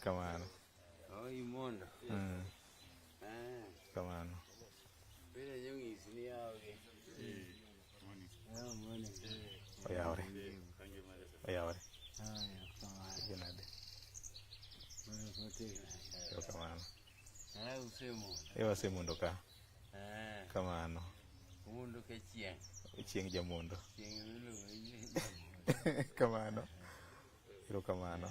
Kamano. Oh, imondo. Ah. Kamano. Bende nyong'isi ni yawogi. Ah, morning. Oyawore. Oyawore. Ah, kamano. Idhi nade? Mano kotegno. Erokamano. Ah, usemondo. E wasemondo ka. Ah, Kamano. umondo ka chieng'. Chieng' jamondo. Chieng' miluongo ni jamondo. Kamano. Erokamano.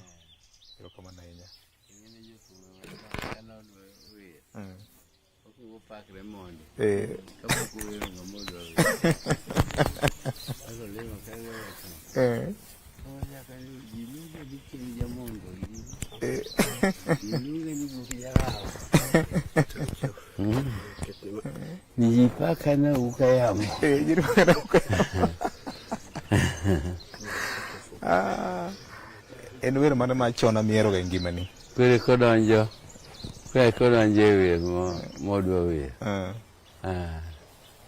Erokamano ahinya. Ing'eni jothum machon ka nodwa wer, okuongo opakre mondi. Kapok owero ng'ama odwa wer. Kaka olimo ka iwacho. Oh, nyaka ni ji luonga ni chieng' jamondo. Ji luonga ni guok jarawa. Ji paka na uka yamo. Ji paka na uka yamo. Ah, en wer mane machon mihero ga e ngimani? Koro kodonjo, koro kodonjo e wer modwa wer. Ah. Ah.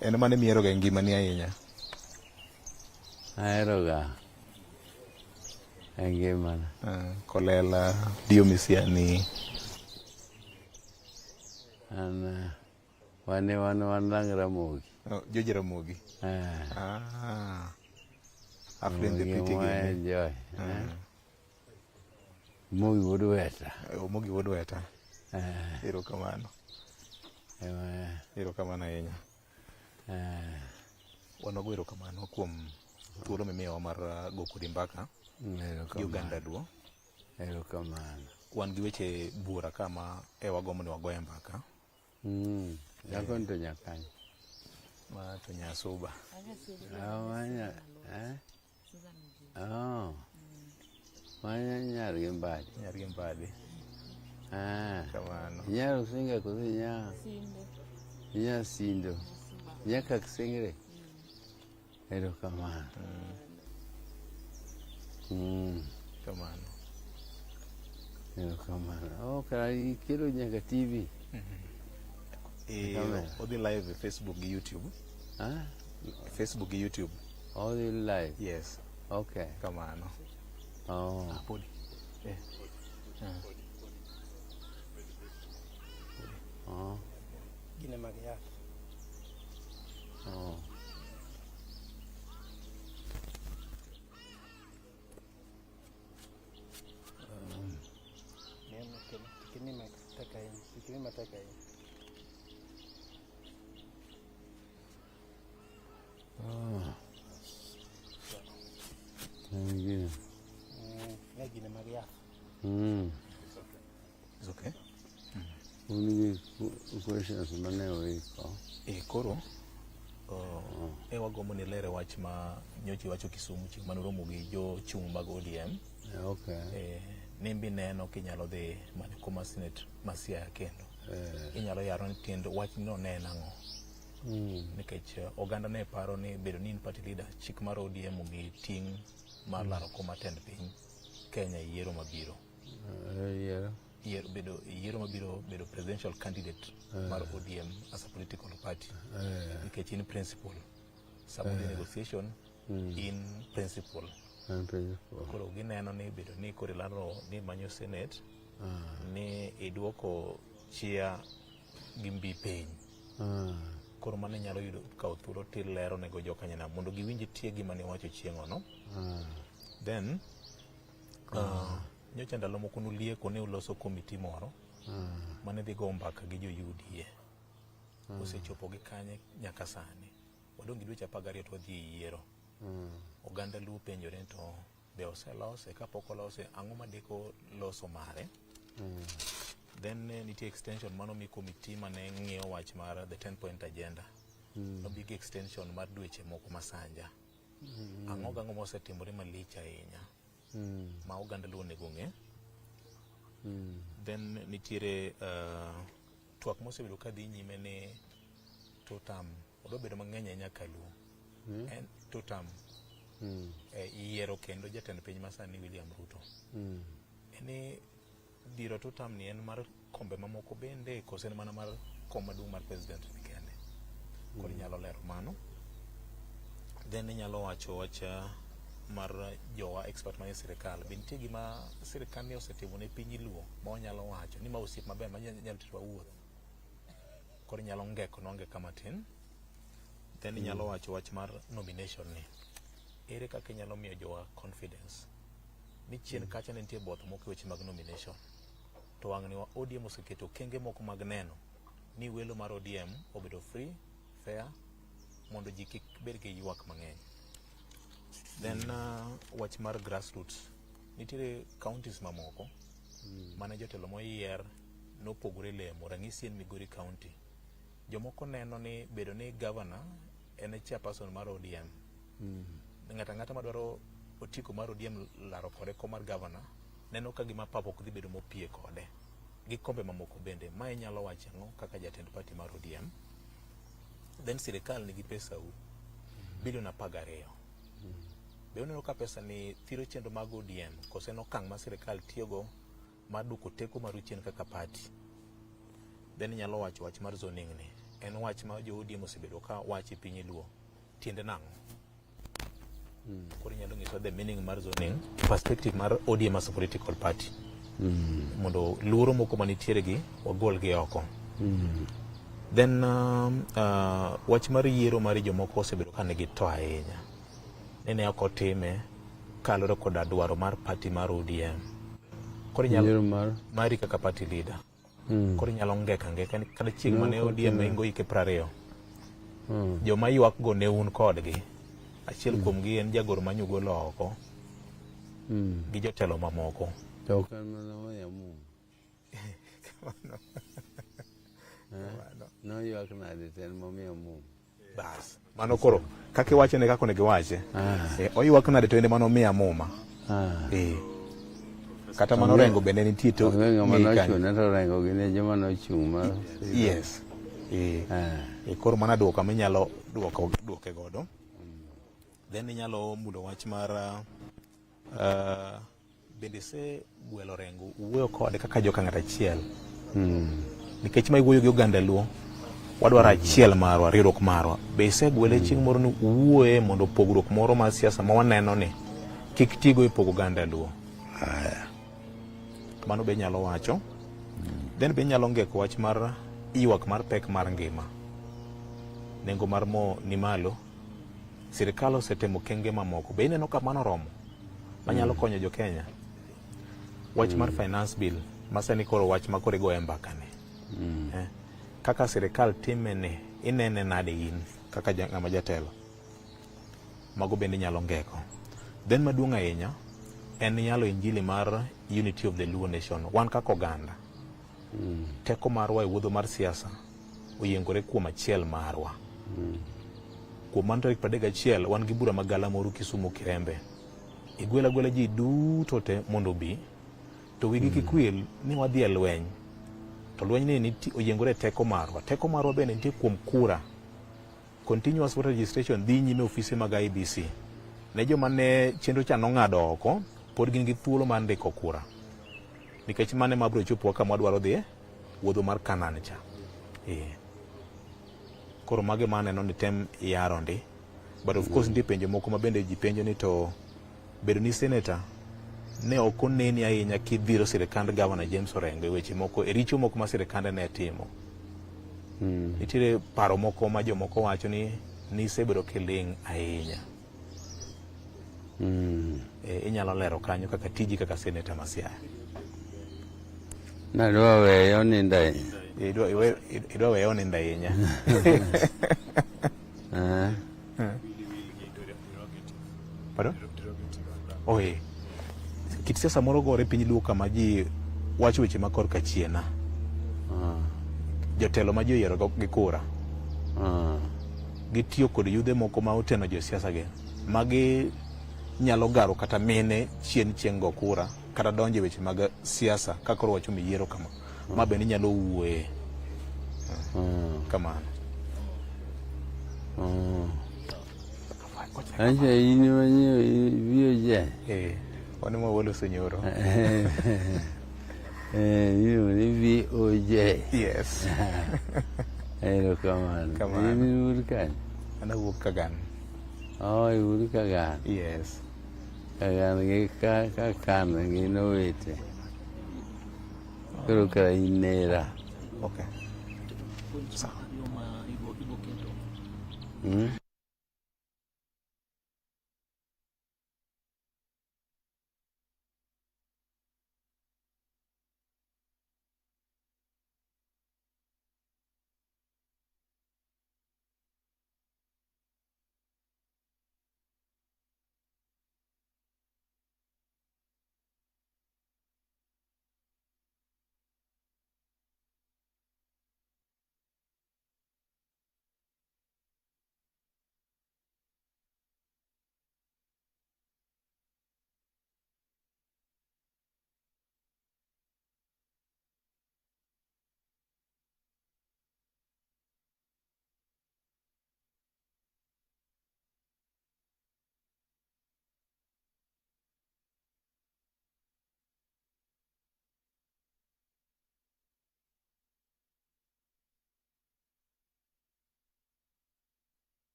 En mane mihero ga e ngimani ahinya? Ahero ga e ngimana. Ah, Kolela, Dio Misiani. An wan wan wan lang Ramogi. Oh, Joji Ramogi. Ah. Ah. Affluent the Ramogi pity ema gini. enjoy. Eh? Omogi wuod Weta. Omogi wuod Weta. Eh. Erokamano. Ema, Erokamano ahinya. eh, Wan wago erokamano kuom thuolo mimiyowa mar go kodi mbaka gi oganda Erokamano. Luo. Erokamano. Wan gi weche buora ka ma e wagombo ni wagoye mbaka. Dhako ni to nyakany. Ma to Nyasuba. Ah, manya, eh? Oh. Manya nyar gi mbadi. Nyar gi mbadi. Ah. Kamano. Inyalo singa koso inya? Sindo. Inya sindo. Inya kak singre. Erokamano. Kamano. Erokamano. Oh, kara ikelo nyaka TV. Kamera. Odhi live e Facebook gi YouTube. Ah? Facebook gi YouTube. Odhi live. Yes. Okay. Kamano. Oh. Ah, podi. Eh. Oh. Gine mag yath. Oh. Neno kendo kik imi matek ahinya. Kik imi matek ahinya. Oh. Thank you. Ne gine mag yath. It's okay. Un gi questions mane oiko. Koro e wagombo ni lere wach ma nyocha iwacho Kisumu chieng' mane uromo gi jochung' mag ODM. Okay. Nimbi neno kinyalo dhi manyo kom mar senate ma Siaya kendo. Inyalo yaro ni tiend wachno ne en ang'o? Nikech oganda ne paro ni bedo ni in party leader, chik mar ODM omiyi ting' mar laro kom mar tend piny Kenya e yiero mabiro. Yiero. Yiero bedo yiero mabiro bedo presidential candidate mar ODM as a political party. Nikech in principal. Sama udhi negotiation, in principal. En principal. Koro gineno ni bedo ni koro ilaro ni manyo senate, ni iduoko chia gi mbi piny. Koro mano inyalo yudo kawo thuolo tilero nego jokanyanam mondo giwinj tie gima niwacho chieng'ono. Then nyocha ndalo moko nulieko ni uloso komiti moro mane dhi go mbaka gi jo UDA. Osechopo gi kanye nyaka sani? Wadong' gi dweche 12 to wadhi e yiero. Oganda Luo penjore ni to be oselose, kapok olose ang'o madeko loso mare? Then nitie extension mano mi komiti mane ng'iyo wach mar the 10 point agenda. Nobi gi extension mar dweche moko masanja. Ang'o gang'o mosetimore malich ahinya ma oganda Luo onego ng'e? Then nitiere twak mosebedo kadhi nyime ni two term odwa bedo mang'eny ahinya kaluo. En two term yiero kendo jatend piny masani William Ruto. En ni dhiro two term ni en mar kombe mamoko bende koso en mana mar kom maduong' mar president ni kende? Koro inyalo lero mano. Then inyalo wacho wach mar jowa expert manie sirikal. Be nitie gima sirikal ni osetimo ne piny Luo ma wanyalo wacho ni ma osiep maber ma nyalo terowa wuoth? Koro inyalo ngeko nwa ngeka matin. Then inyalo wacho wach mar nomination ni. Ere kaka inyalo miyo jowa confidence ni chien kacha ne nitie both moko e weche mag nomination to wang'ni wa ODM oseketo okenge moko mag neno ni welo mar ODM obedo free, fair mondo ji kik bed gi ywak mang'eny. Then wach mar grassroots nitiere counties mamoko mane jotelo moyier nopogore lemo ranyisi en Migori County jomoko neno ni bedo ni governor en e chairperson mar ODM ng'ato ang'ata madwaro otiko mar ODM laro kode kom mar governor neno ka gima pap ok dhi bedo mopie kode gi kombe mamoko bende mae nyalo wacho ang'o kaka jatend party mar ODM then sirikal nigi pesa u bilion 12 be uneno ka pesa ni thiro chenro mag ODM kose en okang' ma sirikal tiyogo mar duoko teko maru chien kaka party then inyalo wacho wach mar zoning ni en wach ma jo ODM osebedo ka wacho e piny Luo tiende nang'o koro inyalo nyiso the meaning mar zoning perspective mar ODM as a political party mondo luoro moko manitiere gi wagol gi oko then wach mar yiero mar jomoko osebedo ka nigi to ahinya ni ne ok otime kaluwore koda dwaro mar party mar ODM koro inyalo Yiero mar mari kaka party leader koro inyalo ngeka ngeka ni kata chieng' mane ODM ingo hike 20 joma ywak go ne un kodgi achiel kuomgi en jagoro manyugolo oko gi jotelo mamoko to ok en mana weya mum noywak nade to en momiyo mum bas mano koro kaka iwache ne kaka onego iwache oywak nade to en ema nomiya muma kata mano Orengo bende nitie to onge ng'ama ng'eyi kanyo. nochune to Orengo gin e joma nochung' mar yes koro mana duoko minyalo duoko duoke godo then inyalo mulo wach mar bende ise gwelo Orengo wuoyo kode kaka joka ng'at achiel nikech ma iwuoyo gi oganda Luo wadwaro achiel marwa riwruok marwa be isegwele chieng' moro ni uwuoye mondo pogruok moro mar siasa ma waneno ni kik tigo e pogo oganda Luo mano be inyalo wacho then be inyalo ngeko wach mar ywak mar pek mar ngima nengo mar mo ni malo sirikal osetemo okenge mamoko be ineno ka mano romo manyalo konyo jo Kenya wach mar finance bill ma sani koro wach ma koro igoye mbaka ni kaka sirikal time ni inene nade in kaka ng'ama jatelo mago bende inyalo ngeko then maduong' ahinya en yalo injili mar unity of the Luo nation wan kaka oganda teko marwa e wuodho mar siasa oyiengore kuom achiel marwa kuom mano tarik 31 wan gi bura magala moro Kisumu Kirembe igwelo agwela ji duto te mondo obi to wigi kik wil ni wadhi e lweny to lweny ni oyiengore e teko marwa teko marwa bende nitie kuom kura continuous voter registration dhi nyime ofise mag IEBC ne joma ne chenro cha nong'ado oko pod gin gi thuolo mar ndiko kura nikech mano ema biro chopowa kama wadwaro dhiye wuodho mar Canaan cha koro mago ema aneno ni tem yaro ndi but of course nitie penjo moko ma bende ji penjo ni to bedo ni senator ne ok oneni ahinya kidhiro sirikand Governor James Orengo e weche moko e richo moko ma sirikande ne timo nitiere paro moko ma jomoko wacho ni nisebedo kiling' ahinya inyalo lero kanyo kaka tiji kaka senator ma Siaya Nadwa weyo nindo ahinya. Idwa weyo nindo ahinya Pardon? Oe. Kit siasa moro gore piny Luo kama ji wacho weche ma korka chiena. Jotelo ma ji oyiero gi kura. Gitiyo kod yudhe moko ma oteno josiasa gi. Magi nyalo garo kata mine chien chieng' go kura kata donjo e weche mag siasa ka koro wacho miyiero kama. Ma bende inyalo wuoye. Kamano. Acha in mwenyewe VOJ. Wan ema waloso nyoro. Iluongo ni VOJ. Yes. Erokamano. Kamano. In iwuok kanye? An awuok Kagan. Oh, iwuok Kagan. Yes. Kagan gi ka ka kan gin owete. Koro kara in nera. Okay. Sawa. Hmm?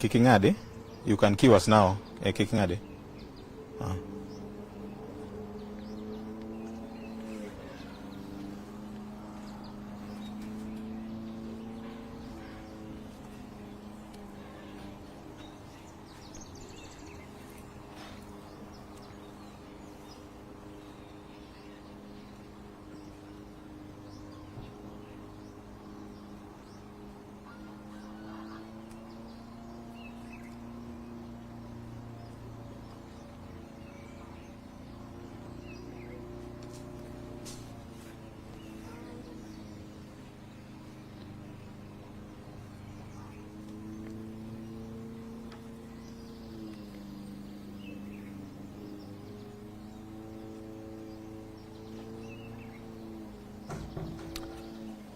Kik ing'adi. You can cue us now. Eh, kik ing'adi. Ah.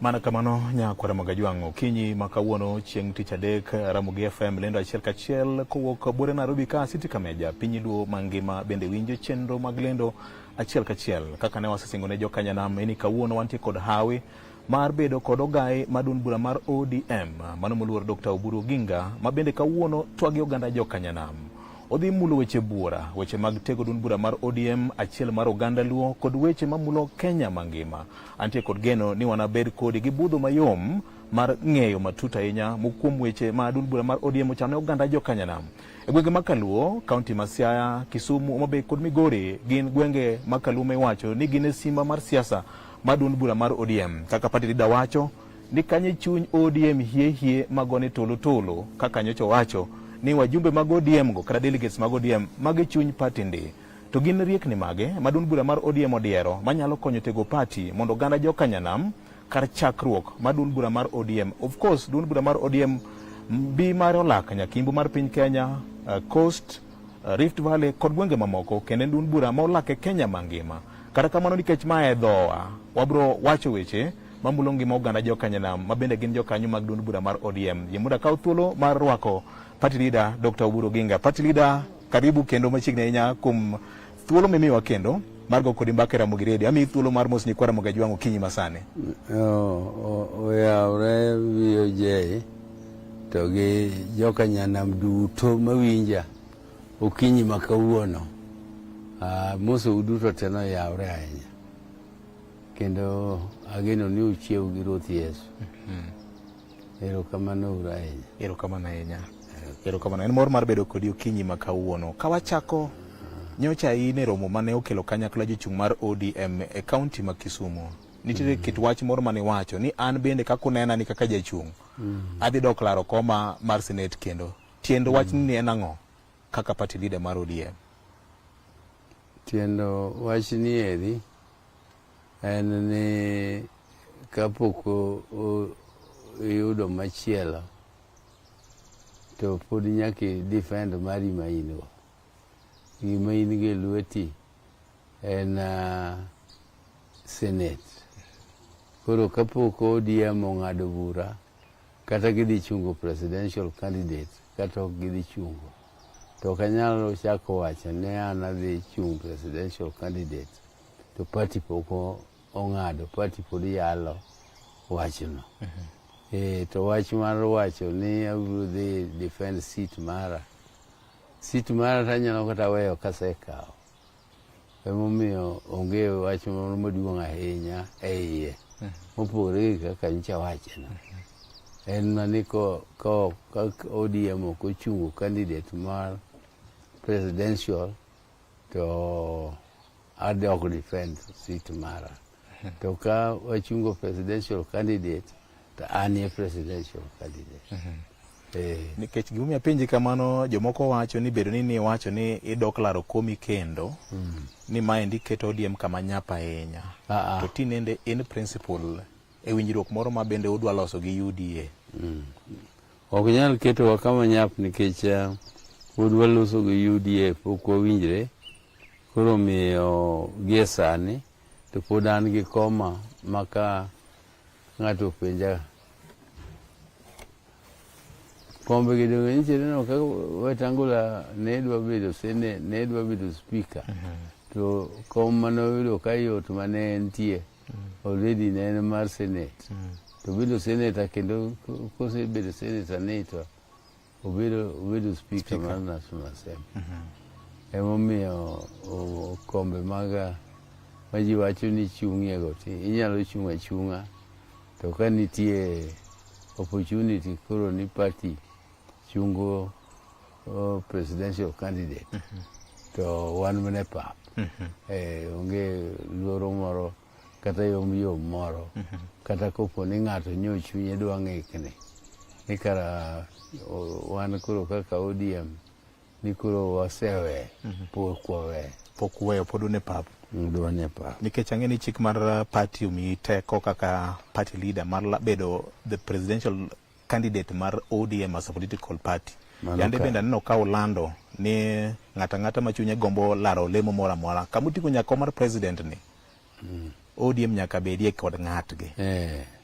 Mana kamano nyakwara Magajwang' okinyi ma kawuono chieng' tich adek Ramogi FM lendo achiel kachiel kowuok buore Nairobi ka City Kameja piny Luo mangima bende winjo chenro mag lendo achiel kachiel kaka ne wasesingo ne jokanyanam ni kawuono wantie kod hawi mar bedo kod ogai ma duond bura mar ODM mano moluor Dr. Oburu Oginga ma bende kawuono twagi oganda jokanyanam. Odhi mulo weche buora, weche mag tego duond bura mar ODM, achiel mar oganda Luo kod weche mamulo Kenya mangima. Antie kod geno ni wanabed kodi gi budho mayom mar ng'eyo matut ahinya kuom weche ma duond bura mar ODM ochano ne oganda jokanyanam. E gwenge ma Kaluo, kaunti ma Siaya, Kisumu, Homa Bay kod Migori gin gwenge ma Kaluo ma iwacho ni gin e simba mar siasa mar duond bura mar ODM. Kaka party leader wacho ni kanye chuny ODM hie hie magone tolo tolo kaka nyocha owacho ni wajumbe mag ODM go kata delegates mag ODM magi chuny party ndi. To gin riekni mage ma duond bura mar ODM odiero manyalo konyo tego party mondo oganda jokanyanam kar chakruok mar duond bura mar ODM. Of course, duond bura mar ODM mbi mare olak nyaka imbo mar piny Kenya, Coast, Rift Valley kod gwenge mamoko kendo en duond bura ma olak e Kenya mangima. Kata kamano nikech ma e dhowa, wabro wacho weche mamulo ngima oganda jokanyanam ma bende gin jokanyo mag duond bura mar ODM. Yie mondo akaw thuolo mar rwako party leader Dr. Oburu Oginga. Party leader, karibu kendo machiegni ahinya kuom thuolo mimiwa kendo mar go kodi mbaka e Ramogi Radio. Amiyi thuolo mar mos nyikwa Ramogi Ajwang' okinyi masani. Oyawre VOJ to gi jokanyanam duto mawinja okinyi ma kawuono. Mosou duto te noyawre ahinya. Kendo ageno ni uchiew gi Ruoth Yesu. Erokamano uru ahinya. Erokamano ahinya. Erokamano. En mor mar bedo kodi okinyi ma kawuono. Ka wachako nyocha in e romo mane okelo kanyakla jochung' mar ODM e kaunti ma Kisumu. Nitiere kit wach moro mane iwacho ni an bende kaka unena ni kaka jachung' adhi dok laro koma mar Senate kendo. Tiend wachni ni en ang'o kaka party leader mar ODM? Tiend wachni eri en ni kapok iyudo machielo to pod nyaka i defend mari ma in go. Gima in go e lweti en Senate. Koro kapok ODM ong'ado bura Kata gidhi chungo presidential candidate kata ok gidhi chungo. To ok anyal chako wacho ni an adhi chung presidential candidate to party pok ong'ado, party pod yalo wachno. To wach mar wacho ni abiro dhi defend seat mara, seat mara to anyalo kata weyo kasekawo. Emomiyo onge wach moro maduong' ahinya e iye mopogore gi kaka nyocha awacheno. En mana ni ko ODM ok ochungo candidate mar presidential to adok defend seat mara. To ka wachungo presidential candidate to an e presidential candidate. Nikech gimomiyo apenji kamano, jomoko wacho ni bedo ni niwacho ni idok laro komi kendo ni maendi keto ODM kama nyap ahinya. To tinende in principle e winjruok moro ma bende udwa loso gi UDA. Ok nyal ketowa kama nyap nikech pod waloso gi UDA pok wawinjre. Koro omiyo gie sani to pod an gi koma ma ka ng'ato openja kombe gi donge nyiche neno ka Wetangula ne dwa bedo sene ne dwa bedo speaker to kom mane oyudo ka yot mane entie already ne en mar senate to bedo senator kendo kosebedo senator ni to obedo speaker mar National Assembly. Emomiyo kombe mag ma ji wacho ni chung'ie go to inyalo chung' achung'a to ka nitie opportunity koro ni party chungo presidential candidate to wan mana e pap. Onge luoro moro kata yom yom moro kata kopo ni ng'ato nyo chunye dwa ng'ikni ni kara wan koro kaka ODM ni koro wasewe pok wawe. Pok uweyo, pod un e pap. Wan e pap. Nikech ang'e ni chik mar party omiyi teko kaka party leader mar bedo the presidential candidate mar ODM as a political party. Yande bende aneno ka ulando ni ng'ato ang'ata ma chunye gombo laro lemo moro amora kama oting'o nyaka mar president ni ODM nyaka bedie kod ng'atgi.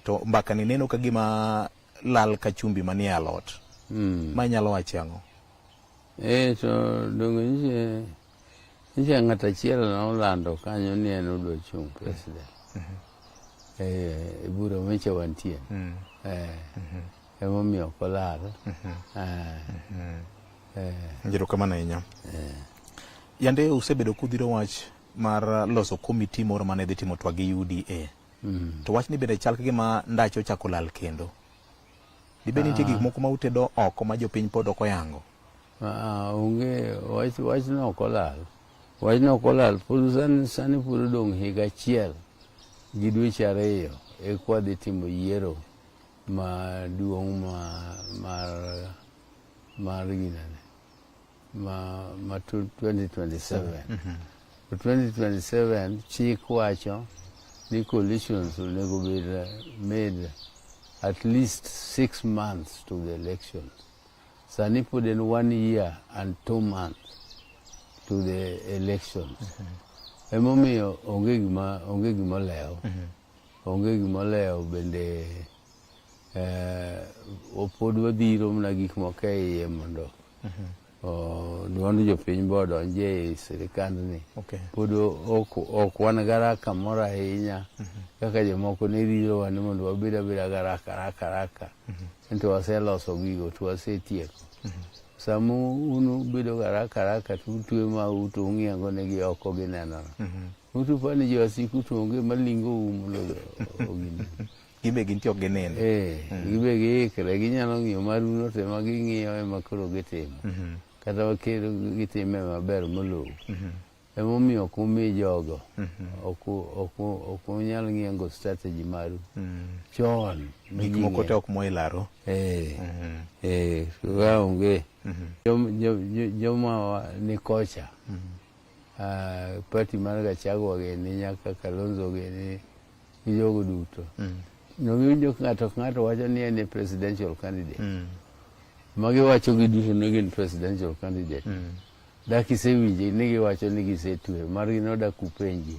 To mbaka ni neno ka gima lal ka chumbi manie alot. Ma inyalo wacho ang'o? To donge nyiche ng'at achiel nolando kanyo ni en odwa chung' president. E bura manyicha wantie. Emomiyo ok olal. Erokamano ahinya. Yande usebedo kudhiro wach mar loso komiti moro mane dhi timo twak gi UDA. To wachni bende chal ka gima ndache ochako lal kendo. Dibed ni nitie gik moko ma utedo oko ma jopiny pod ok oyango? Onge, wachno ok olal. Wachno ok olal. Pod sani pod odong' higa achiel gi dweche 2 eka wadhi timo yiero maduong' mar ginene ma 2027. To 2027 chik wacho ni coalitions onego bed made at least 6 months to the elections. Sani pod en 1 year and 2 months to the elections. Emomiyo onge gima olewo. Onge gima olewo bende pod wadhiro mana gik moko e iye mondo duond jopiny be odonj e sirikandni. Pod ok wan garaka moro ahinya kaka jomoko ne dhirowa ni mondo wabed abeda garaka raka raka. To waseloso gigo to wasetieko. Sama un ubedo garaka raka to utwe mau to ung'iengo negi oko ginenore. Utu ni jowasiku to onge malingou mondo ogine. Gibe gintie ok ginind. Gibe giikre, ginyalo ng'iyo maruno to ema ging'iyo ema koro gitimo. Kata wakelo gitime maber molowu. Emomiyo ok umi jogo. Ok unyal ng'iengo strategy maru. Chon. Gik moko te ok moyi laro. Ka onge. Joma ni kocha. Party mar Gachagua gini nyaka Kalonzo gini gi jogo duto. Nogiwinjo ng'ato ka ng'ato wacho ni en e presidential candidate. Magiwacho giduto ni gin presidential candidate. Dak isewinje ni giwacho ni gisetwe, margi no dak upenjie.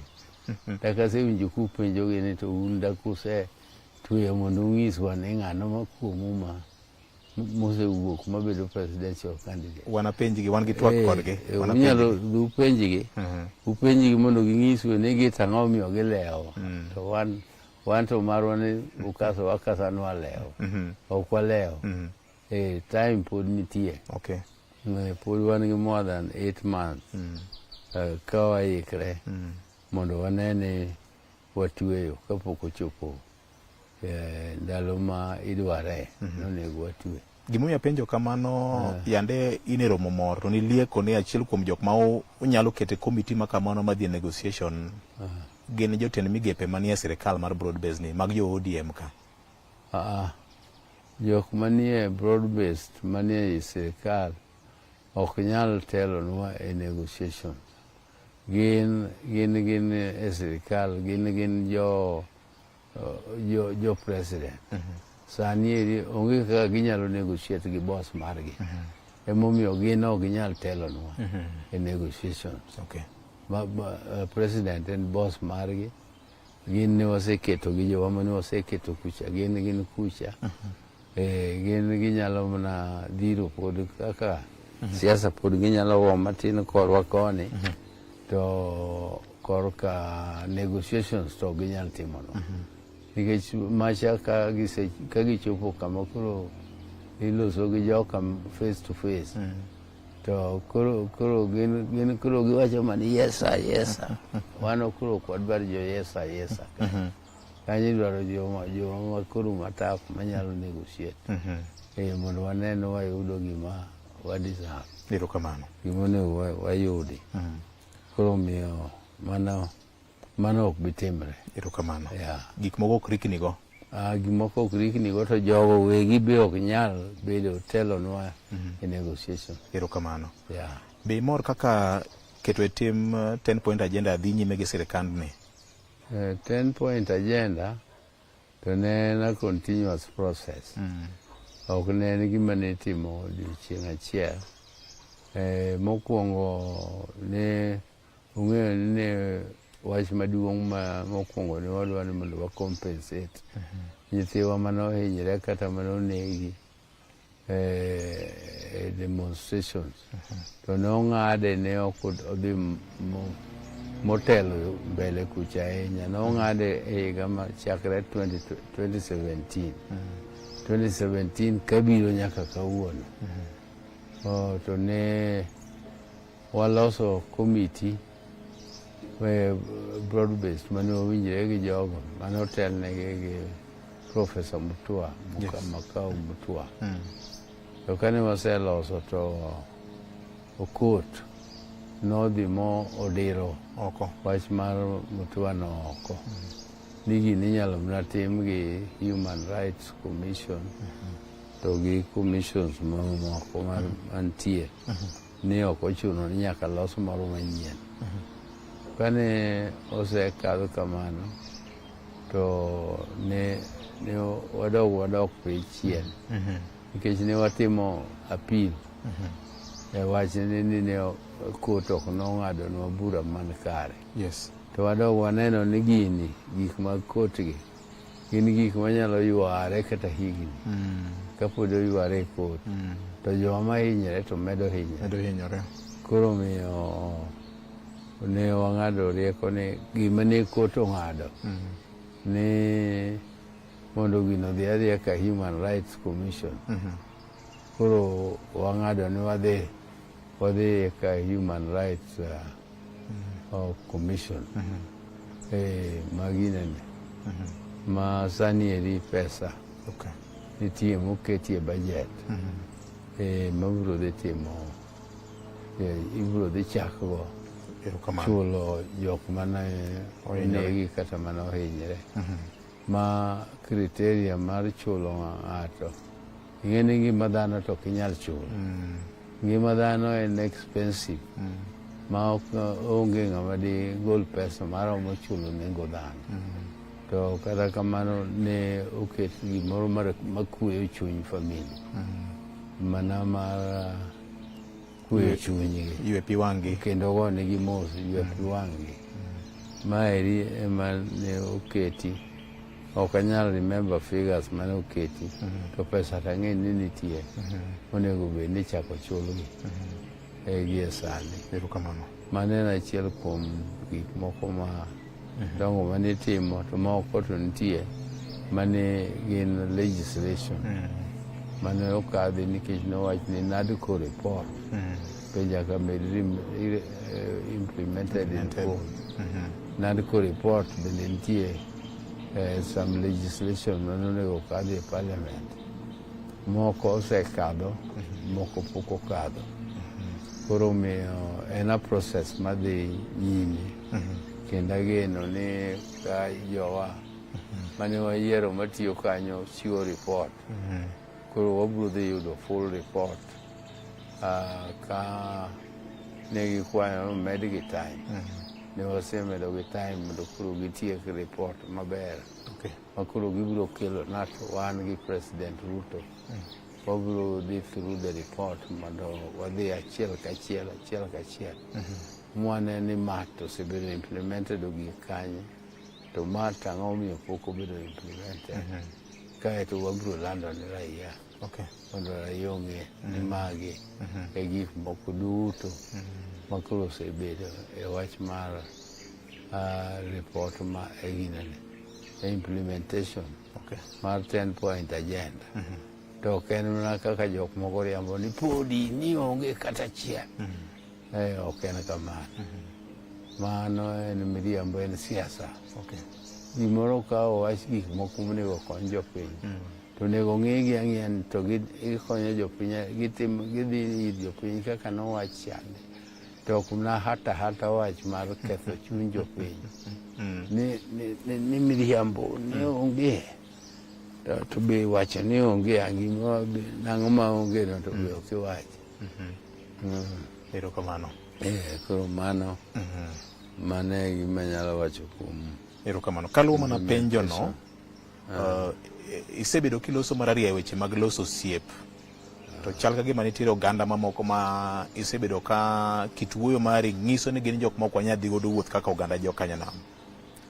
Dak asewinjo kupenjogi ni to un dak usetwe tweyo mondo ung'iswa ni ng'ano ma kuomu ma mosewuok mabedo presidential candidate. Wanapenjgi, wan gi twak kodgi. Wanapenjgi. Unyalo dhi upenjgi, upenjgi mondo ging'isu ni git ang'o omiyo gilewo. To wan to marwa ni ukaso wakasa ni walewo. Ok walewo. Time pod nitie. Pod wan gi more than 8 months ka waikre mondo wane ni watweyo kapok ochopo ndalo ma idware nonego watwe. Gimomiyo apenjo kamano, yande in e romo moro to nilieko ni achiel kuom jok ma unyalo keto e komiti ma kamano madhi e negotiation gin jotend migepe manie sirikal mar broad base ni mag jo ODM ka. Jok manie broad based manie i sirikal ok nyal telonwa e negotiation. Gin e sirikal, gin jo president. Sani eri onge kaka ginyalo negotiate gi boss margi. Emomiyo gin ok ginyal telonwa e negotiations. Ma president en boss margi. Gin ne waseketo gi jowa mane waseketo kucha, gin kucha. Gin ginyalo mana dhiro pod kaka siasa pod ginyalo go matin korwa koni to korka negotiations to ok ginyal timonwa nikech macha ka gichopo kama koro iloso gi joka face to face to koro gin koro giwacho mana yes sir, yes sir. Wan koro ok wadwar jo yes sir, yes sir. Kanyo idwaro joma koro mataf manyalo negotiate mondo wane ni wayudo gima wa deserve. Erokamano. Gima onego wayudi. Koro omiyo mano ok bi timre. Erokamano. Yeah. Gik moko ok rikni go. Gimoko ok rikni go to jogo wegi be ok nyal bedo telonwa e negotiation. Erokamano. Yeah. Be imor kaka keto e tim 10 point agenda dhi nyime gi sirikandni? 10 point agenda to ne en a continuous process. Ok ne en gima ne itimo odiochieng' achiel. Mokwongo ne ung'eyo ni ne wach maduong' ma mokwongo ne wadwa ni mondo wa compensate nyithiwa mane ohinyre kata mane onegi e demonstrations. To ne ong'ade, ne ok odhi motelo mbele kucha ahinya. Ne ong'ade e higa ma chakre 20 2017. 2017 kabiro nyaka kawuono. Oh, to ne waloso komiti broad based mane owinjore gi jogo mane otelnegi gi Professor Mutua Muka, Makau Mutua. To kane waseloso to Okot nodhi mo odiro oko wach mar Mutua no oko ni gini inyalo mana tim gi Human Rights Commission to gi commissions mamoko mantie ni ok ochuno ni nyaka los moro manyien. Kane osekadh kamano to ne wadok piny chien nikech ne watimo appeal e wach ni ne court ok nong'adonwa bura man kare. To wadok waneno ni gini gik mag court gi gin gik manyalo yware kata higni kapod oyware e court to joma hinyre to medo hinyre. Medo hinyore. Koro omiyo ne wang'ado rieko ni gima ne court ong'ado ni mondo gino odhi adhiya ka Human Rights Commission. Koro wang'ado ni wadhi ka Human Rights Commission. Maginene ma sani eri pesa nitie moketie budget mabiro dhi timo ibiro dhi chakgo Erokamano. Chulo jok mane Ohinyore. onegi kata mane ohinyre ma criteria mar chulo ng'ato ing'e ni ngima dhano to ok inyal chulo. Ngima dhano en expensive ma ok onge ng'ama di gol pesa maromo chulo nengo dhano. To kata kamano ne oket gimoro makweyo chuny family mana mar kweyo chunygi Ywe pi wang'gi. Kendo gonegi mos, ywe pi wang'gi. Maeri ema ne oketi. Ok anyal remember figures mane oketi, to pesa to ang'e ni nitie. Onego bed ni ichako chulgi gie sani. Erokamano. Mano en achiel kuom gik moko ma dongo mane itimo, to moko to nitie mane gin legislation mane okadhi nikech nowach ni NADCO report be nyaka bed implemented in full. NADCO report bende nitie some legislation mane onego okadhi e parliament. Moko osekadho, moko pok okadho. Koro omiyo en a process madhi nyime. Kendo ageno ni ka jowa mane wayiero matiyo kanyo chiwo report, koro wabiro dhi yudo full report ka ne gikwayo medgi time. Ne wasemedogi time mondo koro gitiek report maber ma koro gibiro kelo na to wan gi President Ruto. Wabiro dhi through the report mondo wadhi achiel kachiel, achiel kachiel. Mwane ni ma to osebedo implemented ogik kanye, to ma to ang'o momiyo pok obedo implemented. Kaeto wabiro lando ne raia mondo raia ong'e ni magi e gik moko duto ma koro osebedo e wach mar report ma e ginene e implementation mar 10 point agenda. To ok en mana kaka jok moko riambo ni podi ni onge kata achiel. Ok en kamano. Mano en miriambo, en siasa. Gimoro ka owach gik moko monego okony jopiny, to onego ng'igi ang'iya ni to gikonyo jopiny, gitimo, gidhi ir jopiny kaka nowach chande. To ok mana hata hata wach mar ketho chuny jopiny. Ni miriambo ni onge. To be wacho ni onge angima nang'o ma onge no to be ok iwach. Erokamano. Koro mano mano e gima anyalo wacho kuom Erokamano. Kaluwo mana penjo no, isebedo kiloso marariya e weche mag loso osiep. To chal ka gima nitiere oganda mamoko ma isebedo ka kit wuoyo mari nyiso ni gin jok mok wanyal dhi godo wuoth kaka oganda jokanyanam.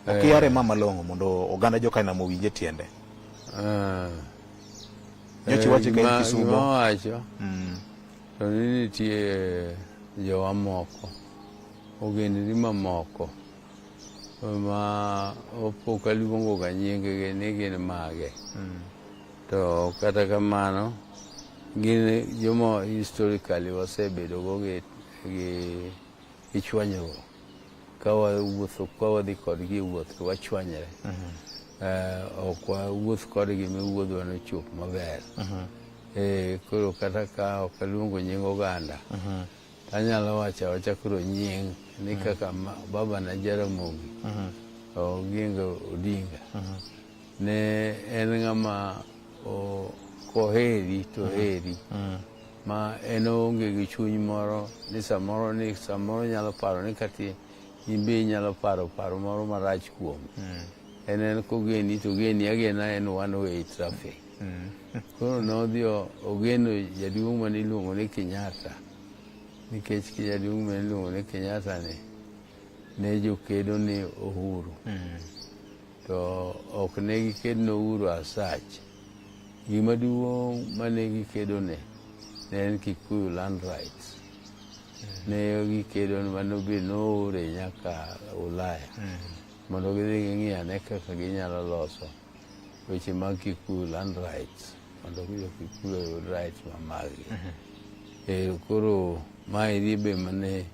Ok iyare ma malong'o mondo oganda jokanyanam owinje tiende. Nyocha iwacho ka in Kisumo. Gima wacho to ni nitie jowa moko, ogendni mamoko ma pok aluongo ga nying-gi ni gin mage. To kata kamano gin joma historically wasebedo go gi chwanyruok. Ka wawuotho, ka wadhi kodgi e wuoth to wachwanyre. Ok wawuoth kodgi mi wuodhwa nochop maber. Koro kata ka ok aluongo nying oganda, to anyalo wacho awacha koro nying ni kaka baba na Jaramogi Oginga Odinga ne en ng'ama koheri to heri ma en oonge gi chuny moro ni samoro nyalo paro ni kati in be inyalo paro paro moro marach kuome. En kogeni to ogeni agena en one way traffic. Koro nodhi ogeno jaduong' mane iluongo ni Kenyatta nikech jaduong' mane iluongo ni Kenyatta ni ne jokedo ne Uhuru. To ok ne gikedo ne Uhuru as such. Gima duong' mane gikedo ne ne en Kikuyu land rights. Ne gikedo mane noore nyaka Ulaya mondo gidhi ging'i ane kaka ginyalo loso weche mag Kikuyu land rights mondo jo Kikuyu oyud rights ma margi. Koro maeri be mane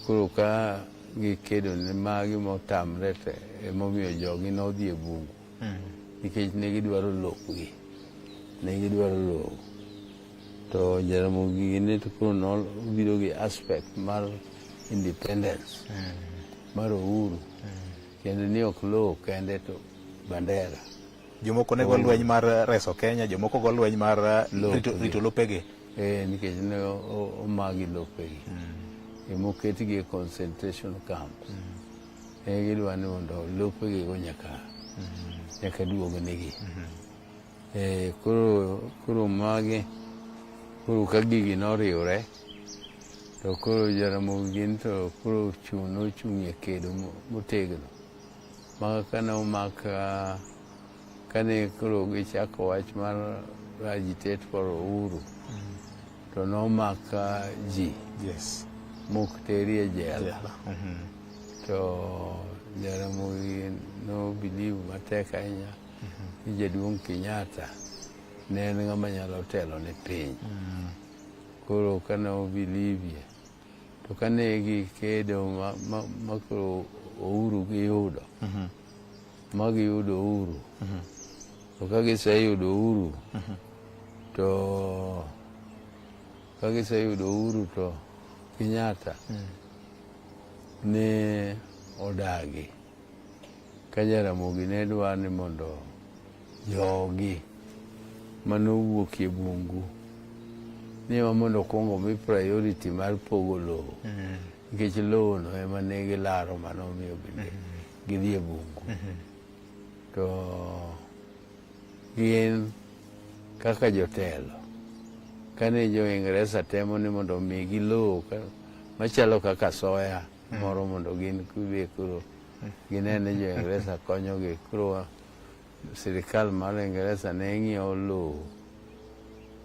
koro ka gikedo ne magi motamre to emomiyo jogi nodhi e bungu nikech ne gidwaro lopgi, ne gidwaro lowo. To Jaramogi gini to koro nobiro gi aspect mar independence mar uhuru kendo ni ok lowo kende to bandera. Jomoko ne go lweny mar reso Kenya, jomoko go lweny mar rito lopegi. Nikech ne omagi lopegi. Emoketgi e concentration camps. Ne gidwa ni mondo lopegi go nyaka duognegi. Koro magi koro ka gigi noriwre to koro Jaramogi gin to koro nochung' e kedo motegno. Ma kane omak kane koro gichako wach mar agitate for Uhuru to nomak ji mok teri e jela. Jela. To Jaramogi no believe matek ahinya ni jaduong' Kenyatta ne en ng'ama nyalo telo ne piny. Koro kane o believe to kane gikedo ma koro Uhuru giyudo ma giyudo Uhuru to ka giseyudo Uhuru to ka giseyudo Uhuru to Kenyatta ne odagi ka Jaramogi ne dwa ni mondo jogi manowuok e bungu ni ema mondo okuong omi priority mar pogo lowo nikech lowo no ema ne gilaro manomiyo bende gidhi e bungu to gin kaka jotelo kane jo Ingeresa temo ni mondo omigi lowo machalo kaka soya moro mondo gin be koro gine ni jo Ingeresa konyogi koro sirikal mar Ingeresa ne ng'iewo lowo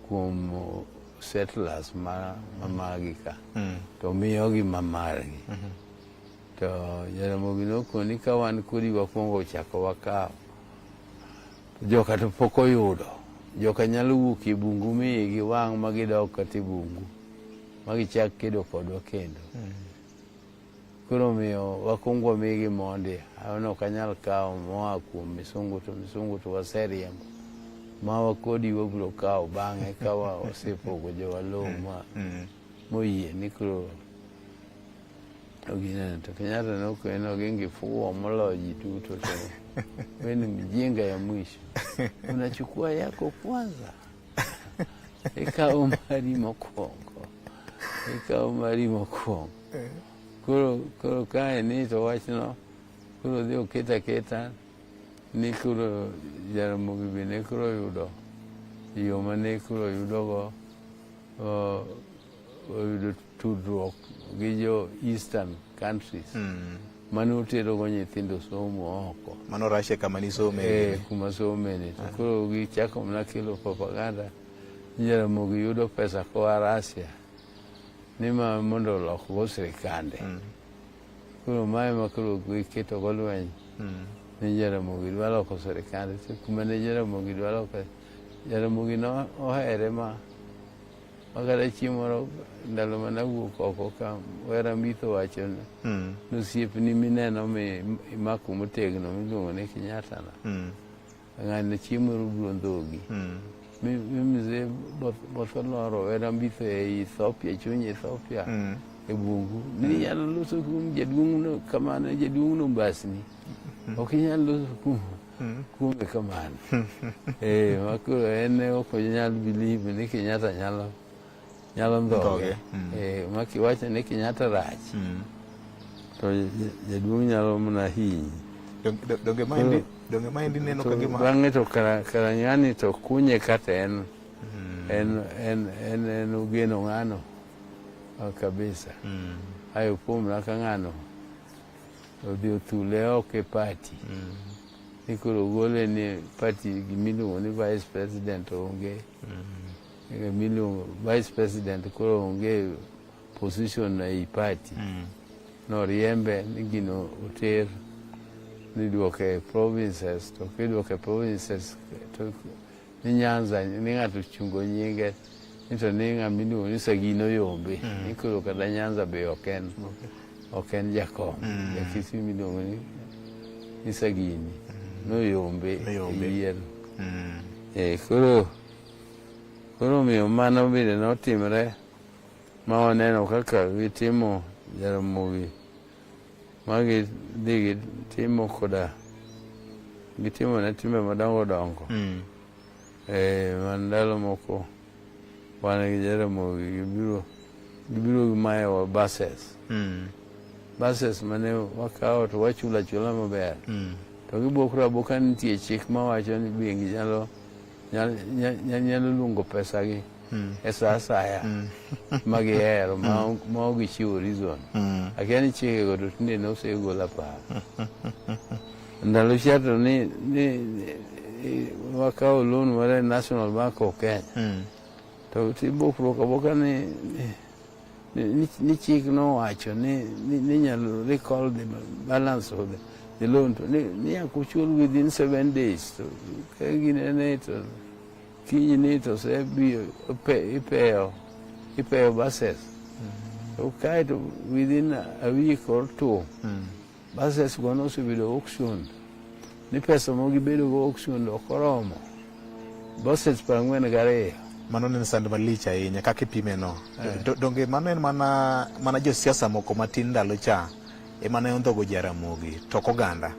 kuom settlers ma magi ka to miyogi ma margi to Jaramogi nokoni ka wan kodi wakwongo chako wakawo joka to pok oyudo joka nyalo wuok e bungu mi igi wang' ma gidok kata e bungu ma gichak kedo kodwa kendo koro omiyo wakwong wamigi mondi an ok anyal kawo moa kuom misungu to misungu to waseriembo mawa kodi wabiro kawo bang'e ka wasepogo jowa lowo ma moyie ni koro ginene to Kenyatta nokeno gingi fuo moloyo ji duto to wewe ni mjinga ya mwisho unachukua yako kwanza ikawo mari mokwongo ikawo mari mokwongo koro kae ni to wachno koro dhi oket aketa ni koro Jaramogi bende koro oyudo yo mane koro yudogo oyudo tudruok gi jo eastern countries mane oterogo nyithindo somo oko Mano Russia kama nisome. Kuma some ni to koro gichako mana kelo propaganda ni Jaramogi yudo pesa koa Russia ni ma mondo olokgo sirikande koro mae ma koro giketogo lweny ni Jaramogi dwa loko sirikande to kuma ne Jaramogi dwa loko Jaramogi no ohere ma kata chieng' moro ndalo mane awuok oko ka Wera Mbitho wacho ni osiepni mineno mi imako motegno miluongo ni Kenyatta no ng'ani chieng' moro biro ndhogi mi mzee Botholoro Wera Mbitho e Ethiopia chuny Ethiopia e bungu ni inyalo loso kuom jaduong' kamano jaduong' no mbasni ok inyal loso kuom kuome kamano ma koro en ok onyal believe ni Kenyatta nyalo ndhoge ma kiwacho ni Kenyatta rach to jaduong' nyalo mana hinyi. Donge maendi neno ka gima bang'e to kara ng'ani to kunye kata en en ogeno ng'ano kabisa ayo kuomna ka ng'ano odhi othule oko e party ni koro ogole ni party gimiluongo ni vice president onge gimiluongo vice president koro onge position ei party noriembe ni gino oter ni duoke e provinces to kiduoke e provinces to ni Nyanza ni ng'ato ochungo nyinge ni to ni ng'ama iluongo ni Sagino Yombe ni koro kata Nyanza be ok en jakom jakisi miluongo ni Sagini noyombe Noyombe. e yiero koro omiyo mano bende notimre ma waneno kaka gitimo Jaramogi ma gidhi gitimo koda gitimo ne timbe madongo dongo man ndalo moko wan gi Jaramogi gibiro gimayowa buses buses mane wakawo to wachulo achula maber to gibokre aboka ni nitie chik mawacho ni bengi nyalo luongo pesa gi e sa asaya ma gihero ma ok gichiwo reason. Akia ni chikego to tinde nosegol apar. Ndalo cha to ni wakawo loan mar e National Bank of Kenya. To tibukruok aboka ni chik nowacho ni nyalo recall the balance of the loan to ni nyaka uchul within 7 days. To ka ginene to kiny ni to osebiro ipeyo buses. To kae to within a week or two buses go nosebedo auctioned. Ni pesa magibedo go auctioned ok oromo. Buses 42. Mano ne en sand malich ahinya kaka ipime no. Donge mano en mana josiasa moko matin ndalo cha ema ne ondhogo Jaramogi to ok oganda.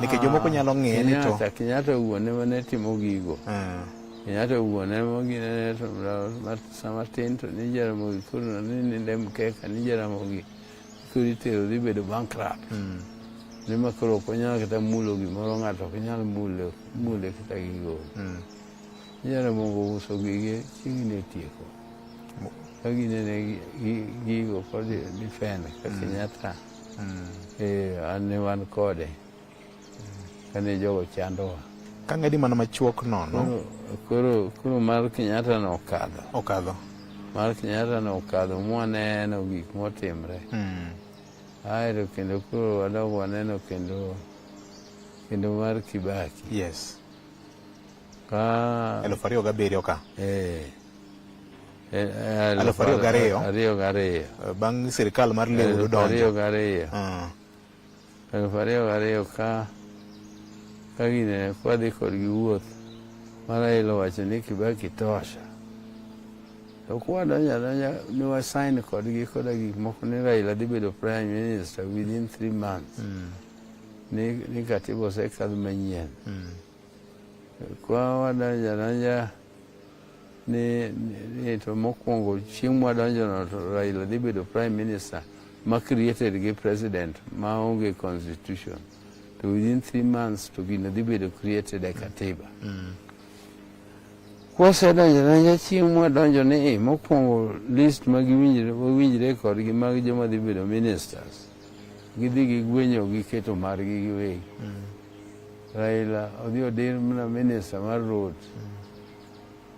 Nikech jomoko nyalo ng'iye ni to Kenyatta owuon ema ne timo gigo. Kenyatta owuon ema ginene to sama tin to ni Jaramogi koro ni ninde mkeka ni Jaramogi koro itero dhi bedo bankrupt. Ni ma koro ok onyal kata mulo gimoro, ng'ato ok nyal mule kata gi gowi. Jaramogi ouso gige chiegni otieko. Ka ginene gigo kod defend ka Kenyatta. An ne wan kode. Kane jogo chandowa. Ka ng'edi mana machuok nono. Koro mar Kenyatta no okadho. Okadho. Mar Kenyatta no okadho mwaneno gik motimre. Aeto kendo koro wadok waneno kendo mar Kibaki. Ka 2007 ka. Eh. 2002. 22. Bang' sirikal mar Lewuru Eluf ariyo donjo. gariyo. 2002 ka gine kwadhi kodgi wuoth mar Raila owacho ni Kibaki tosha. To kwadonjo adonja ni wa sign kodgi koda gik moko ni Raila dhi bedo prime minister within 3 months. Ni katiba osekadh manyien. Kwa wadonjo adonja ni to mokwongo chieng' mwadonjo no to Raila dhi bedo prime minister ma created gi president maonge constitution. To within 3 months to gino dhi bedo created e katiba. Kwasedonjo adonja chieng' mwadonjo ni mokwongo list ma giwinjre wawinjre kodgi mag joma dhi bedo ministers. Gidhi gigwenyo giketo margi giwegi. Raila odhi odir mana minister mar road.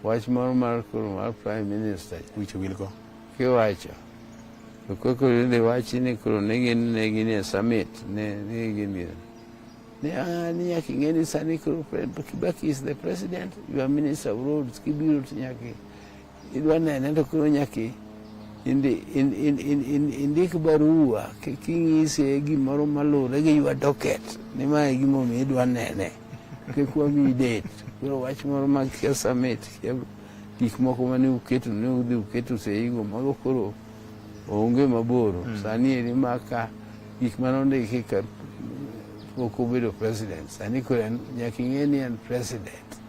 Wach moro mar koro mar prime minister Wich wilgo. Kiwacho. To koko idhi wachi ni koro ne gin e summit ne gin ni ni nyaka ing'e ni sani koro Kibaki is the president, you are minister of roads, kibiro to nyaka idwa nene to koro nyaka indik barua king'ise gimoro malure gi your docket ni mae e gimomiyo idwa nene kik wamiyi date. Koro wach moro mag kia summit, kia gik moko mane uketo ne udhi uketo seigo mago koro onge maboro. Sani eri maka gik mane ondiki ka pok obedo president, sani koro nyaka ing'e ni en president.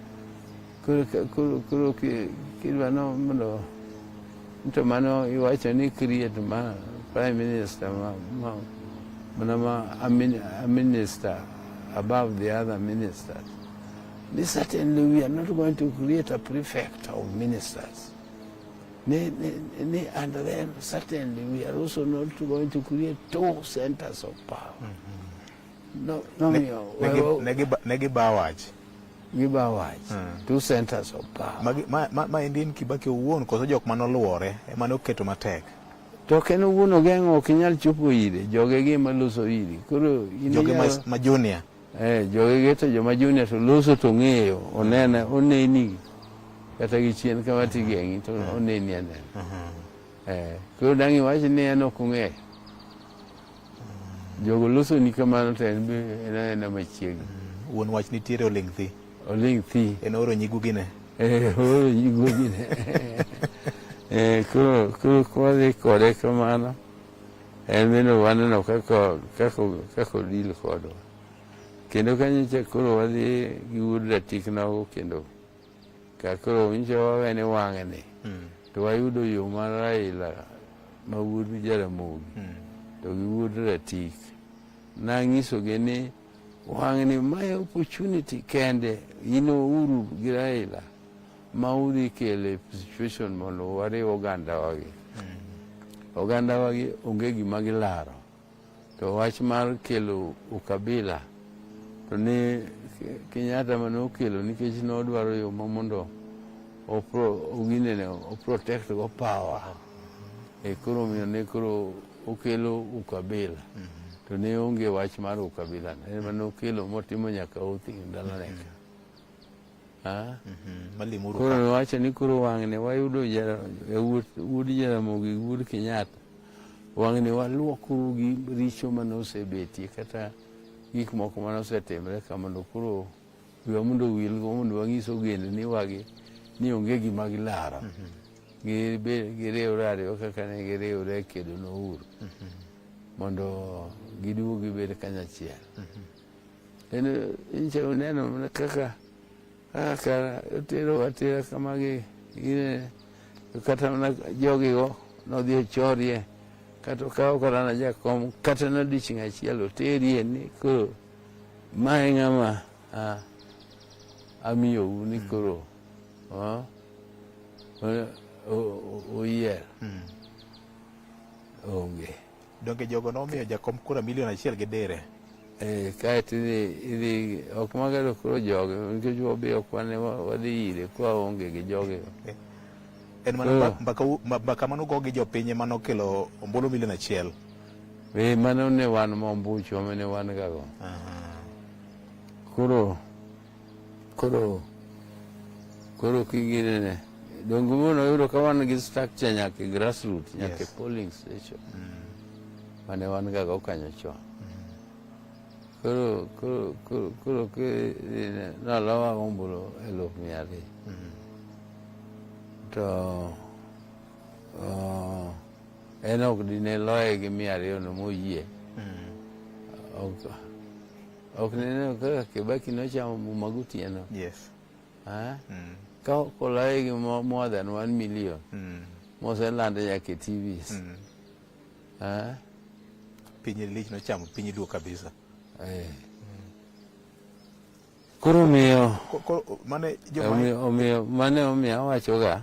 Koro kidwa no mondo to mano iwacho ni create ma prime minister ma mana ma a minister above the other ministers. Ni certainly we are not going to create a prefect of ministers. Ni, and then certainly we are also not going to create two centers of power. No, miyo Ne giba wach. Giba wach. Two centers of power. Ma endi en Kibaki owuon koso jok manoluore ema ne oketo matek? To ok en owuon ogeng'o, ok inyal chopo ire. Jogegi ema loso iri. Koro in Joge ma junior. Eh, jogegi to joma junior to loso to ng'eyo, onene, oneni kata gi chien kama tigeng'i to oneni anena. Eh, koro dang' iwach ni en ok ong'eyo. Jogo loso ni kamano to en be en aena machiegni. Wuon wach nitiere oling' thi. Oling' thi. En oro nyigugine. Eh, oro nyigugine. Eh, koro kwadhi kode kamano, en bende waneno kaka odil kodwa. Kendo kanyocha koro wadhi gi wuod Ratik nogo kendo ka koro nyocha wawene wang'ni to wayudo yo mar Raila ma wuod Jaramogi to gi wuod Ratik. Nang'isogi ni wang'ni mae opportunity kende in Uhuru gi Raila ma udhi kele situation mondo wariw oganda wagi. Oganda wagi onge gima gilaro. To wach mar kelo ukabila to ne Kenyatta mane okelo nikech nodwaro yo ma mondo opro oginene oprotect go power. E koro omiyo ne koro okelo ukabila. To ne onge wach mar ukabila. En mane okelo motimo nyaka oath dalane ka. Ah? Malimuru Koro nowacho ni koro wang'ni wayudo wuod Jaramogi gi wuod Kenyatta. Wang'ni waluokuru gi richo mane osebetie kata gik moko mane osetimre ka mondo koro wiwa mondo owilgo mondo wanyis ogendni wagi ni onge gima gilaro. Giriwre ariwa kaka ne giriwre e kedo ne Uhuru mondo giduog gibed kanyachiel. Kendo nyicha uneno mana kaka kaka otero atera kama gi gine kata mana jogigo nodhi ochorie kata okawo kata na jakom kata na odiochieng' achiel oterie ni koro mae ng'ama amiyou ni koro oyier onge. Donge jogo nomiyo jakom kura milion achiel gi dire? Eh, kaeto idhi idhi ok mago koro jogi nikech wabi ok wane wadhi ire kwa onge gi jogi. En mana Koro- mbaka mbaka mane ugo gi jopiny ema nokelo ombulu milion achiel. Eh, mano ne wan mombuchwa mane wan gago. Koro koro koro kinginene donge mono yudo ka wan gi structure nyaka e grassroots nyaka e Yes. polling station mane wan gago kanyo chon. Koro koro koro koro nolowa ombulu 200,000. To en ok dine loye gi 200 no moyie. Ok ok nene kaka Kibaki nochamo muma gotieno. Yes. Ah? Ka ok oloye gi more than 1 million moselande nyaka e TVs. Ah? Piny lich nochamo piny luo kabisa. Eh. Koro omiyo Mane joma omiyo mane omiyo awachoga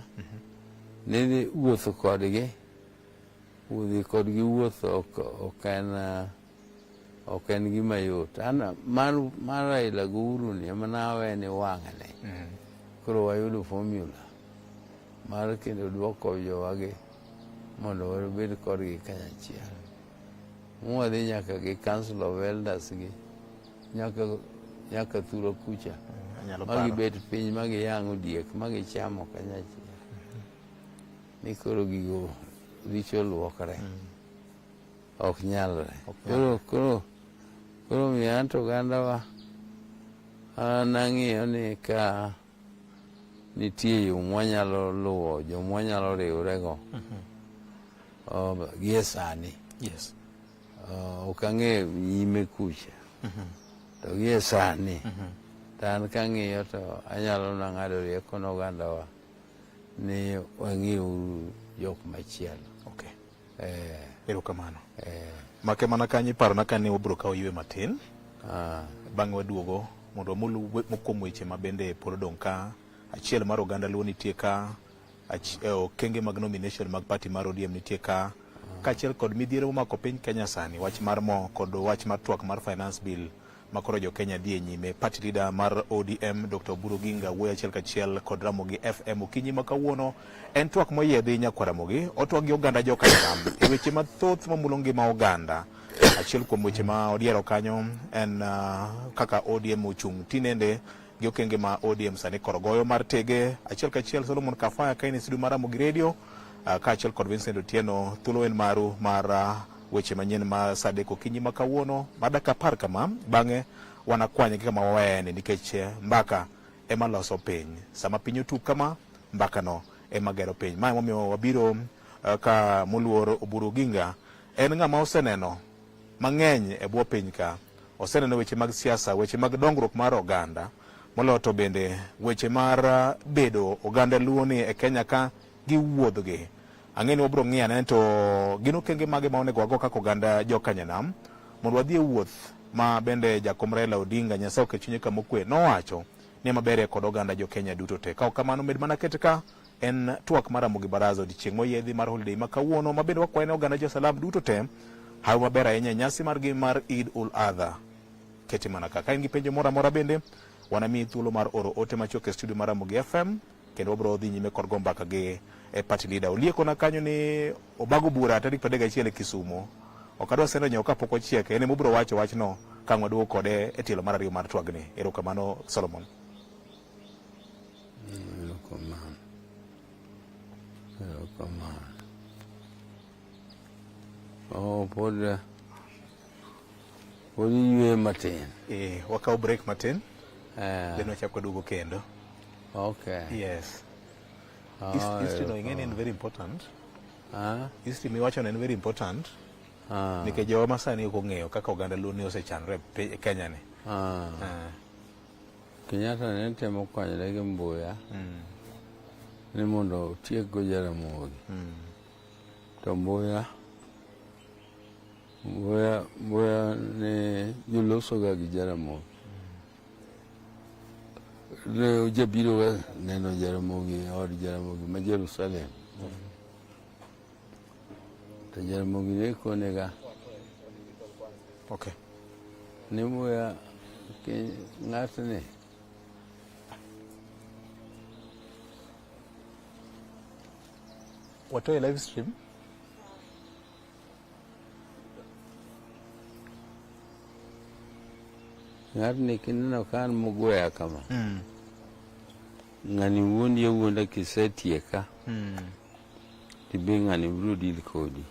ni ni wuotho kodgi dhi kodgi wuoth ok ok en ok en gima yot. An mar mar Raila gi Uhuru ni ema nawe ni wang'ni. Koro wayudo formula mar kendo duoko jowagi mondo wabed kodgi kanyachiel. Mwadhi nyaka gi Council of Elders gi nyaka nyaka thuro kucha Anyalo ma paro. gibet piny ma giyang'o diek ma gichamo kanyachiel. Ni koro gigo richo luokre. Ok nyalre. Koro koro koro miyo anto ogandawa an ang'iyo ni ka nitie yo mwanyalo luwo, jomwanyalo riwrego gie sani. Yes. Ok ang'eyo nyime kucha. To gie sani, to an kang'iyo to anyalo na ng'ado rieko ne ogandawa ni wang'iuru jok machielo. Okay. Eh, Erokamano. eh, Make mana kanyo iparona ka ne wabiro kawo ywe matin. Bang'e waduogo mondo wamul moko kuom weche ma bende pod odong' ka. Achiel mar oganda Luo nitie ka, okenge mag nomination mag party mar ODM nitie ka, kaachiel kod midhiero momako piny Kenya sani, wach mar mo kod wach mar twak mar finance bill ma koro jo Kenya dhi e nyime. Party leader mar ODM Dr. Oburu Oginga wuoyo achiel kachiel kod Ramogi FM okinyi ma kawuono. En twak moyiedhi nyakwar Ramogi, otwak gi oganda joka Nyanam e weche mathoth mamulo ngima oganda. Achiel kuom weche ma odiero kanyo en kaka ODM ochung' tinende gi okenge ma ODM sani koro goyo mar tege. Achiel kachiel Solomon Kafaya ka in e studio mar Ramogi Radio kaachiel kod Vincent Otieno, thuolo en maru mar weche manyien ma saa adek okinyi ma kawuono mar dakika 10 kama, bang'e wanakwanye gi kama waweyeni nikech mbaka ema loso piny. Sama piny otuk kama, mbakano ema gero piny. Ma emomiyo wabiro ka moluor Oburu Oginga en ng'ama oseneno mang'eny e bwo piny ka. Oseneno weche mag siasa, weche mag dongruok mar oganda, moloyo to bende weche mar bedo oganda Luo ni e Kenya ka gi wuodhgi. Ang'e ni wabiro ng'iyo ane to gin okenge mage ma onego wago kaka oganda joka Nyanam mondo wadhi e wuoth ma bende jakom Raila Odinga, Nyasaye oket chunye kama okwe, nowacho ni ema berie kod oganda jo Kenya duto te. Ka ok kamano, med mana ket ka en twak mar Ramogi Baraza odiechieng' moyiedhi mar holiday ma kawuono ma bende wakwayo ne oganda jo Salam duto te. Hawi maber ahinya e nyasi margi mar Eid ul Adha. Kete mana ka. Ka in gi penjo moro amora bende, wanamiyi thuolo mar oro ote machuok e studio mar Ramogi FM kendo wabiro dhi nyime kod go mbaka gi e party leader. Oliekona kanyo ni obago bura tarik 31 e Kisumo. Ok adwa sendo nyawo kapok ochiek, en ema obiro wacho wachno ka ang' waduogo kode e tielo mar ariyo mar twagni. Erokamano Solomon. Erokamano. Erokamano. Oh, pod pod iyueyo matin. Eh, wakaw break matin. Eh. Then wachako waduogo kendo. Okay. Yes. Oh, History no ing'e ni en very important. Ah? History miwacho no en very important. Ah. Nikech jowa masani ok ong'eyo kaka oganda Luo ni osechandore e Kenya ni. Ah. Ah. Kenyatta ne temo konyore gi Mbuya ni mondo otiek go Jaramogi. To Mbuya Mbuya Mbuya ne jolosoga gi Jaramogi. Ne ojabiro ga neno Jaramogi e od Jaramogi ma Jerusalem. To Jaramogi ne konega Okay. ni Mbuya ng'atni Watoe live stream. Ng'atni kineno ka an mogweya kama. Ng'ani wuondi awuonda kisetieka. Tibe ng'ani biro deal kodi.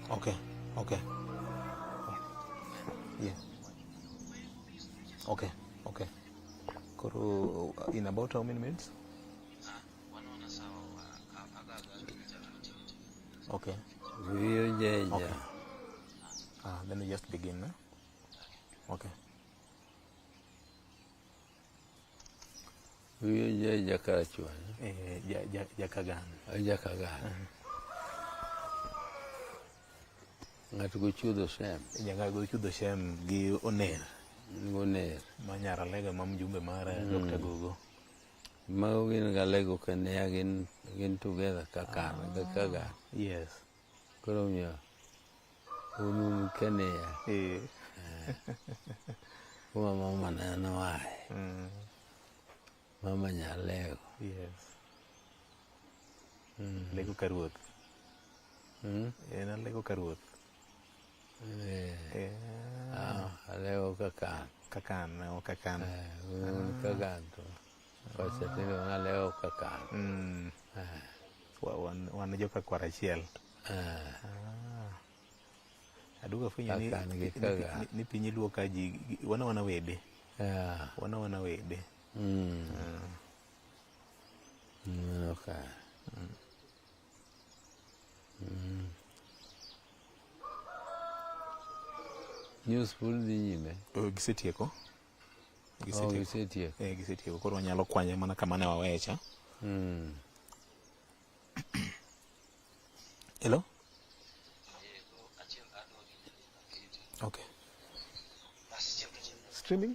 Okay. Okay. Yeah. Okay. Okay. Koro in about how many minutes? Okay. Wiyo jeja. Okay. Ah, then we just begin, eh? Okay. Wiyo jeja karachuonyo. Eh, ja, ja, jakagan. Jakagan. Ng'ato go chuodho shem. Nyaga go chudho shem gi oner Goner. ma nyar Alega ma mjumbe mar Dr. Gogo. Mago gin galego kenia gin together kakan kakagan. Yes. Koro omiyo un un kenia Eh. kuma mama ne noaye. Mama nyalego. Yes. Lego ka ruoth. En alego ka ruoth. Eh, Eh, ah, alego kakan. kakan, o kakan. Eh, un kakan to. Kocha tindo alego kakan. Wan joka kwar achiel. Eh, Ah. Aduga fwenyo ni, Kakan gi ni, kagan. ni piny luo ka ji wana wana wede. yeah. Wana wana wede. Okay. News pod dhi nyime. Oh, gisetieko. Oh, Gisetieko. gisetieko. Eh, gisetieko. Koro wanyalo kwanye mana kama ne waweye cha. Hello? Okay. Streaming?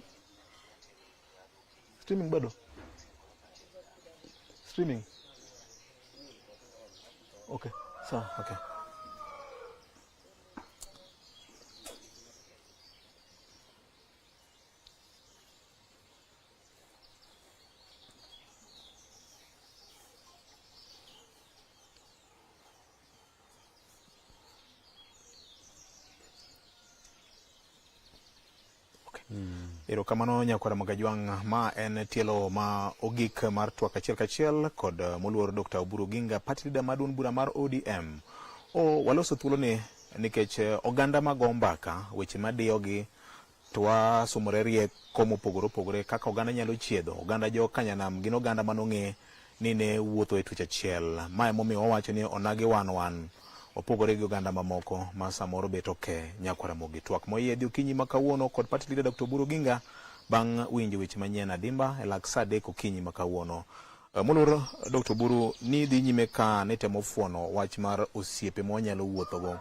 Streaming bado? Streaming? Okay. Sawa, okay. Erokamano nyakwara Magajwang', ma en tielo ma ogik mar twak achiel kachiel kod moluor Dr. Oburu Oginga, party leader mar duond bura mar ODM. O waloso thuoloni nikech oganda mago mbaka, weche madiyogi to wasomore rieko mopogore opogore kaka oganda nyalo chiedho. Oganda jo Kanyanam gin oganda manong'e ni ne wuotho e twech achiel. Ma emomiyo wawacho ni onagi wan wan opogore gi oganda mamoko ma samoro bet oke nyakwara Ramogi. Twak moyiedhi okinyi ma kawuono kod party leader Dr. Oburu Oginga bang' winjo weche manyien adimba e lak saa 3 okinyi ma kawuono. Moluor Dr. Oburu ni dhi nyime ka nitemo fuono wach mar osiepe ma wanyalo wuothogo.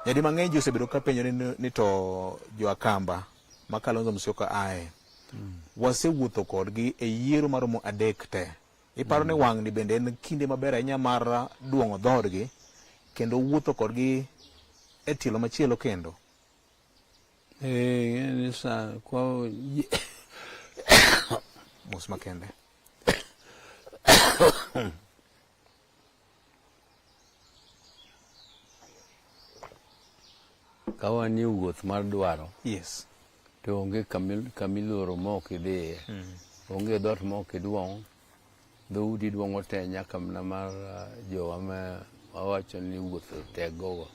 Nyadi mang'eny ji osebedo ka penjo ni to jo Akamba ma Kalonzo Musyoka ae wasewuotho kodgi e yiero maromo 3 te. Iparo ni wang'ni bende en kinde maber ahinya mar duong'o dhoodgi kendo wuotho kodgi e tielo machielo kendo. Eh, ni sa kwa Mos makende. Ka wan e wuoth mar dwaro. Yes. To onge kamiloro ma ok idhiye. Onge dhoot ma ok iduong'. Dhoudi duong'o te nyaka mana mar jowa ma wawacho ni wuoth tek gogo.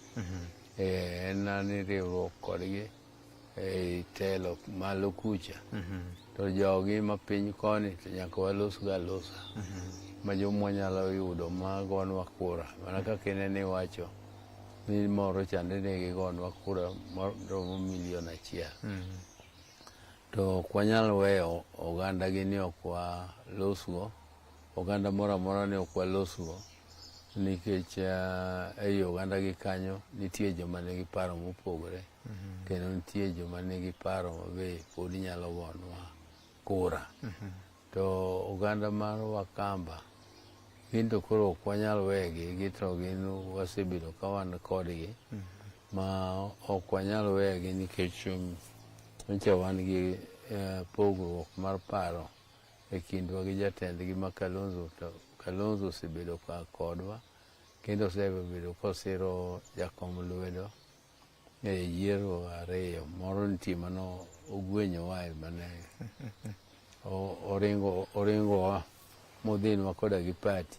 En ni riwruok kodgi e telo malo kucha. To jogi ma piny koni to nyaka walos go alosa. Ma jomwa nyalo yudo ma gonwa kura. Mana kaka inene iwacho ni moro chande ne gigonwa kura maromo milion 1. To ok wanyal weyo oganda gi ni ok walosgo. Oganda moro amora ni ok walosgo. Nikech ei oganda gi kanyo nitie joma nigi paro mopogore. Kendo nitie joma nigi paro ma be pod nyalo gonwa kura. To oganda mar Wakamba gin to koro ok wanyal wegi, gito gin wasebedo ka wan kodgi ma ok wanyal wegi nikech nyocha wan gi pogruok mar paro e kindwa gi jatendgi ma Kalonzo. To Kalonzo osebedo ka kodwa kendo osebedo kosiro jakom lwedo e yiero 2. Moro nitie mano ogwenyowa e mane oringowa modhinwa koda gi party.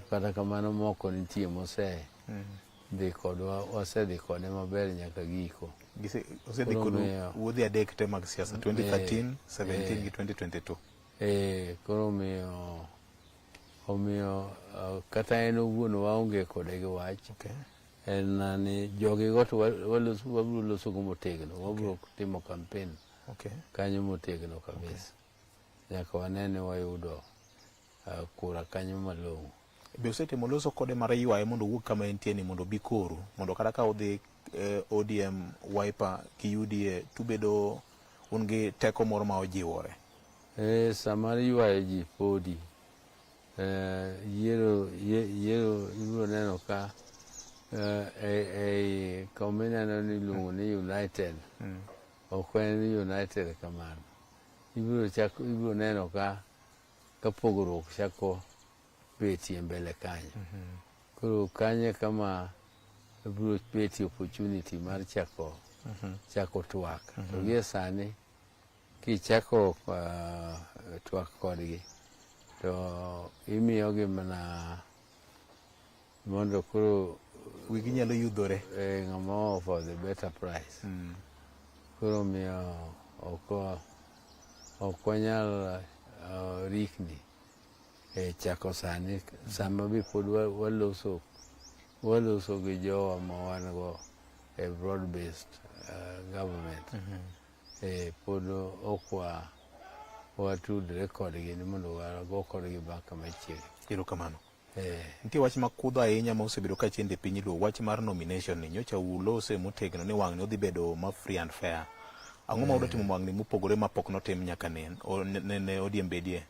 Kata kamano moko nitie mose dhi kodwa, wasedhi kode maber nyaka giko. Osedhi Koro kodu miyo- wuodhe adek te mag siasa 2013, 17 gi 2022. Koro omiyo kata en owuon waonge kode gi wach. En na ni jogi go to wabiro loso go motegno, wabiro timo campaign kanyo motegno kabisa. Nyaka wane ni wayudo kura kanyo malong'o. Be usetimo loso kode mar ywaye mondo owuog kama entie ni mondo obi koru, mondo kata ka udhi ODM, Wiper gi UDA tubedo un gi teko moro ma ojiwore? Sama ywayo ji podi yiero ibiro neno ka kama ineno ni iluongo ni United ok en United kamano. Ibiro neno ka pogruok chako betie mbele kanyo. Koro kanyo kama biro betie opportunity mar chako twak. To gie sani kichako twak kodgi to imiyogi mana mondo koro wigi nyalo yudhore. Ng'ama offer the better price. Koro omiyo ok wanyal rikni e chako sani sama be pod waloso gi jowa ma wan go e broad based government. Pod ok watudre kodgi ni mondo wago kodgi mbaka machiegni. Erokamano. Nitie wach makudho ahinya ma osebedo ka chendo e piny Luo, wach mar nomination ni nyocha ulose motegno ni wang'ni odhi bedo ma free and fair. Ang'o ma udwa timo wang'ni mopogore ma pok notim nyaka ne ODM bedie?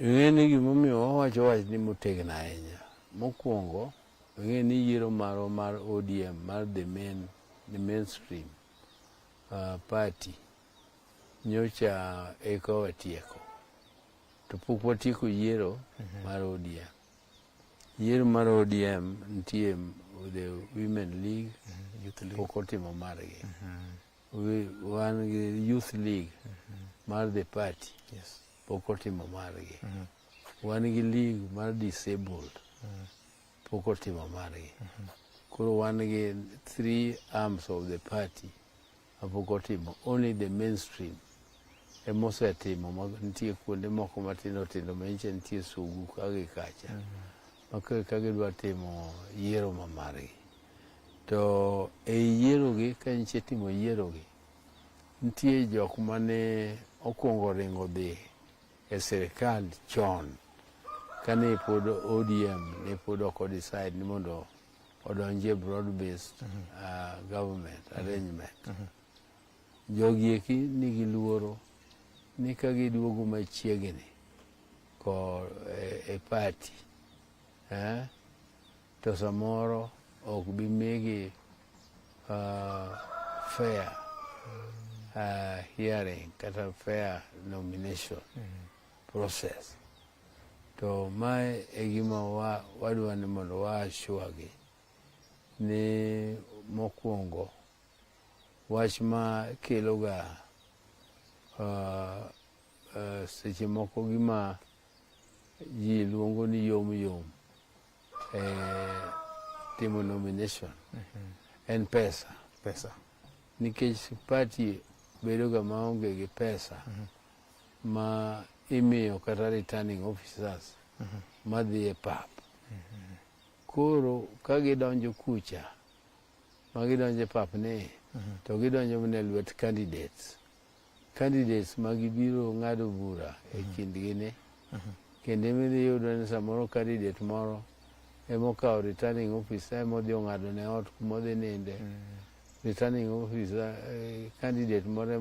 Ing'e ni gimomiyo wawacho wach ni motegno ahinya. Mokwongo, ing'e ni yiero marwa mar ODM mar the mainstream party nyocha eka watieko. To pok watieko yiero mar ODM. Yiero mar ODM nitie the Women League, Youth League. Pok otimo margi. Wan gi Youth League mar the party, pok otimo margi. Wan gi league mar disabled, pok otimo margi. Koro wan gi three arms of the party mapok otimo. Only the mainstream emosetimo ma nitie kuonde moko matindo tindo ma nyicha nitie sugu ka gi kacha. Ma ka gidwa timo yiero ma margi. To ei yiero gi ka nyicha itimo yiero gi, nitie jok mane okwongo ringo dhi e sirikal chon kane pod ODM ne pod ok o decide ni mondo odonjie broad based government arrangement. Jogi eki nigi luoro ni ka giduogo machiegni ko e party to samoro ok bi migi fair hearing kata fair nomination process. To mae e gima wadwa ni mondo wa assure gi ni mokwongo wach ma kelo ga seche moko gima ji luongo ni yom yom e timo nomination en pesa. Pesa. Nikech party bedo ga maonge gi pesa ma imiyo kata returning officers madhi e pap. Koro ka gidonjo kucha, ma gidonjo e pap ni, to gidonjo mana e lwet candidates. Candidates ma gibiro ng'ado bura e kindgi ni. Kendo idhi yudo ni samoro candidate moro emokawo returning officer emodhi ong'ado ne ot kumodhi ninde. Returning officer, candidate moro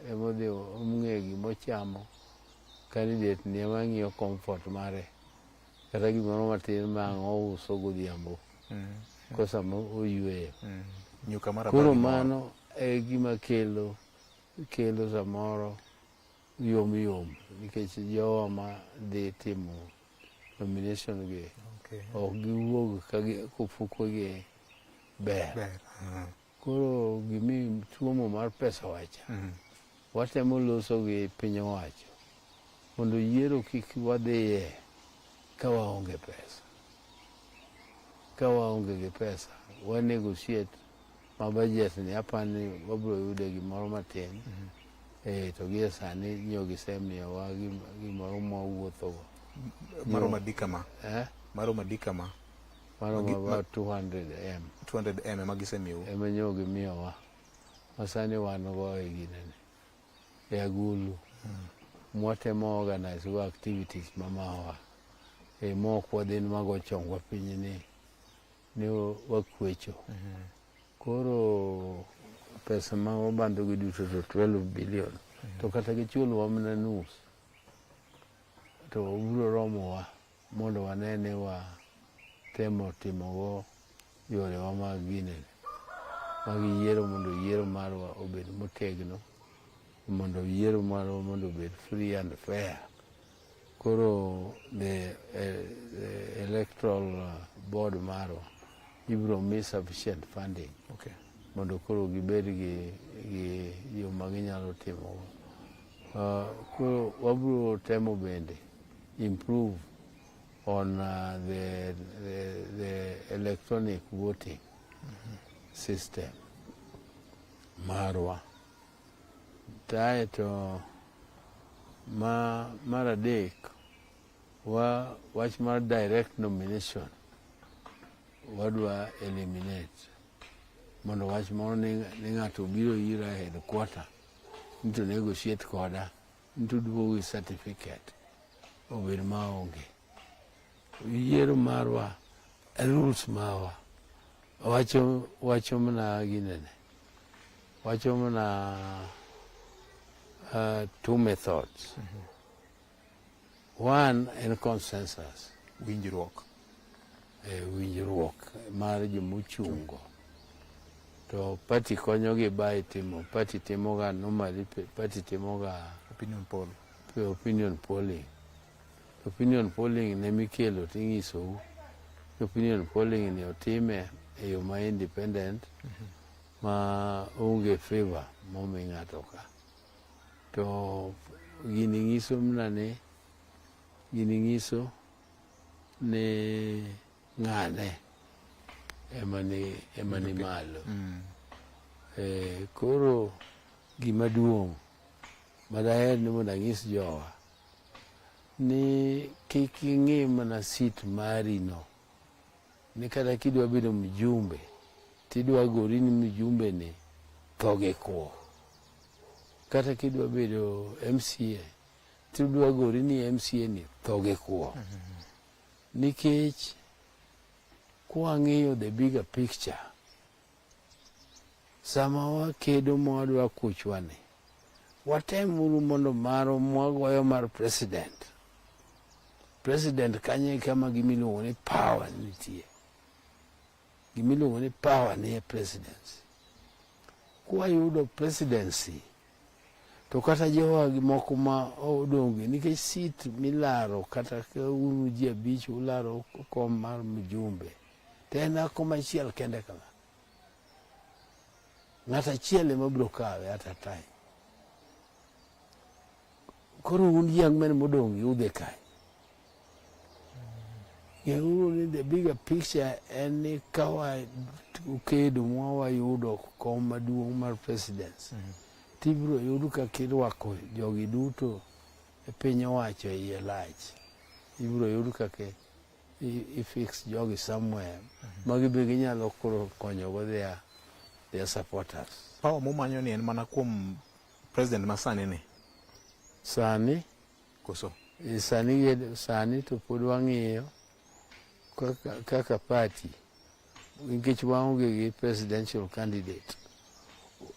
emodhi ong'eyo gimochamo. Candidate ni ema ng'iyo comfort mare. Kata gimoro matin ma ang' ouso godhiambo. Kosa oyweyo. Nyuka mar Koro apar gi moro. Mano e gima kelo samoro yom yom nikech jowa ma dhi timo nomination gi ok giwuog ka kofuko gi ber. Ber. Koro gimi tuomo mar pesa wacha. Watemo loso gi piny owacho mondo yiero kik wadhiye ka waonge pesa. Ka waonge gi pesa. wa negotiate ma budget ni apani wabiro yude gimoro matin. To gie sani nyo gisemiyowa gimoro mwawuothogo. Maromo adi kama? Eh? Maromo adi kama? Maromo about 200 m. 200 m ema gisemiyou? Ema nyo gimiyowa. Ma sani wan go e ginene. E agulu. Mwatemo organize go activities mamawa. E mok wadhi mago chongwa piny ni wakwecho. Koro pesa ma wabandho gi duto to 12 billion. To kata gichulwa mana nus to biro romowa mondo wane ni watemo timogo yorewa mag ginene mag yiero, mondo yiero marwa obed motegno, mondo yiero marwa mondo obed free and fair. Koro the electoral board marwa ibiro mi sufficient funding mondo koro gibed gi yo ma ginyalo timogo. Koro wabiro temo bende improve on the electronic voting system marwa. Kaeto mar adek, wach mar direct nomination wadwa eliminate, mondo wach moro ni ng'ato biro ira e headquarter ni to negotiate koda ni to duogo gi certificate obed maonge. Yiero marwa, rules marwa wacho mana ginene, wacho mana two methods. One en consensus. Winjruok. E winjruok mar jomochungo. To party konyogi by timo, party timoga normally, party timoga opinion poll. Opinion polling. Opinion polling ne mikelo ting'isou. Opinion polling ni otime e yo ma independent ma onge favor momi ng'ato ka. To gini nyiso mana ni gini nyiso ni ng'ane ema ni malo. Koro gima duong' madaher ni mondo anyis jowa ni kik ing'i mana seat mari no, ni kata kidwa bedo mjumbe tidwa gori ni mjumbe ni tho gi kwo, kata kidwa bedo MCA tidwa gori ni MCA ni tho gi kwo, nikech kwang'iyo the bigger picture, sama wakedo ma wadwa kuchwa ni watem uru mondo marwa mwagoyo mar president kanyo e kama gimiluongo ni power nitie. Gimiluongo ni power ni e presidency. Kwayudo presidency to kata jowa moko ma odong' nikech seat milaro, kata ka un ji abich ularo kom mar mjumbe to en kom achiel kende kama ng'at achiel ema biro kawe at a time. Koro un ji ang'wen modong' yudhe kanye? Ng'euru ni the bigger picture en ni ka wakedo ma wayudo kom maduong' mar presidency, tibiro yud kaka irwako jogi duto e piny owacho e iye lach. Ibiro yud kaka i fix jogi somewhere magi be ginyalo koro konyogo their supporters. Power mumanyo ni en mana kuom president masani ni? Sani Koso? Sani, sani to pod wang'iyo kaka party, nikech waonge gi presidential candidate.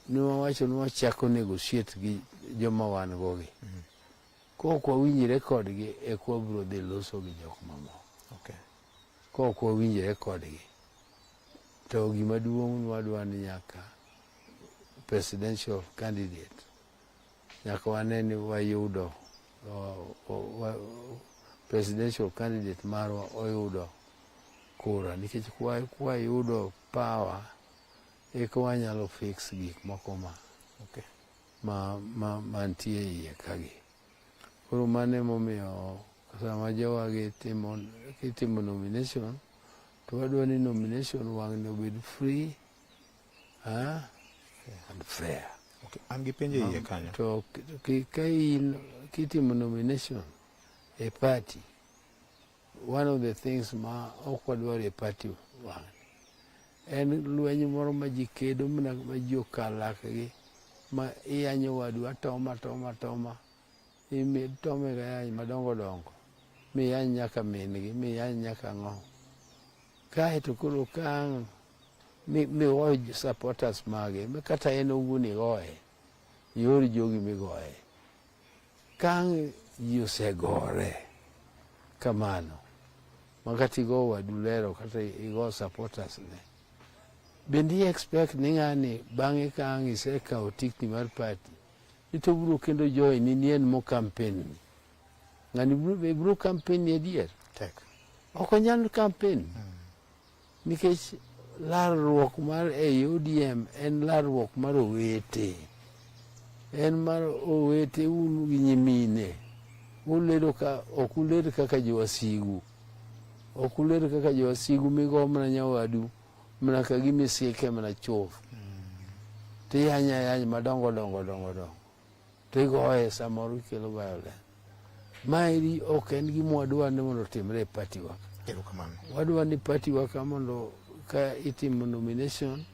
Ne wawacho ni wachako negotiate gi joma wan go gi. Kok wawinjre kodgi eka wabiro dhi loso gi jok mamoko. Kok wawinjre kodgi to gima duong' wadwa ni nyaka presidential candidate, nyaka wane ni wayudo presidential candidate marwa oyudo kura, nikech kwayudo power eka wanyalo fix gik moko ma mantie iye kagi. Koro mano emomiyo sama jowa gi timo kitimo nomination. To wadwa ni nomination wang'ni obed free and fair. Okay. An gi penjo iye kanyo. To ka in kitimo nomination e party, one of the things ma ok wadwar e party wang'ni en lweny moro ma ji kedo mana ma ji okalakgi ma iyanyo wadu atoma atoma atoma itome ga yany madongo dongo miyany nyaka min gi miyany nyaka ang'o kae to koro ka migoyo supporters mage ma kata en owuon igoye ior jogi migoye ka ang' ji osegore kamano ma kata igo wadu lero kata igo supporters ne bende i expect ni ng'ani bang'e ka ang' isekawo tikni mar party ni to obiro kendo join ni en mo campaign ni ng'ani biro campaign ni adier Tek. ok onyal campaign nikech larruok mar ei ODM en larruok mar owete en mar owete un gi nyimine uledo ka ok uled kaka jowasigu ok uled kaka jowasigu migo mana nyawadu mana ka gima isike mana chuth tiyanye ayany madongo dongo dongo dongo tigoye samoro ikelo violence maeri ok en gima wadwa ni mondo otimre e party wa Erokamano. wadwa ni party wa ka mondo ka itimo nomination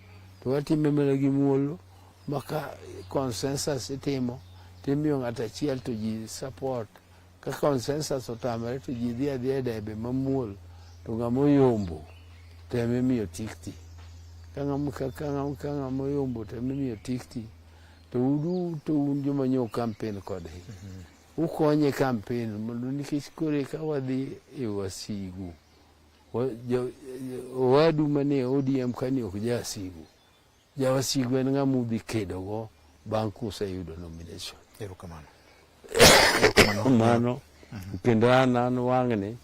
to watime mana gi muolo ma ka consensus itimo timiyo ng'ato achiel to ji support ka consensus otamre to ji dhi adhiya e debe mamuol to ng'ama oyombo to ema imiyo tikti ka ng'ama ka ng'ama oyombo to ema imiyo tikti to uduto un joma nyo campaign kode ukonye campaign mondo nikech koro eka wadhi e wasigu owadu manie ODM kani ok jasigu jawasigu en ng'ama udhi kedogo bang' kuseyudo nomination. Erokamano. Mano kendo an wang'ni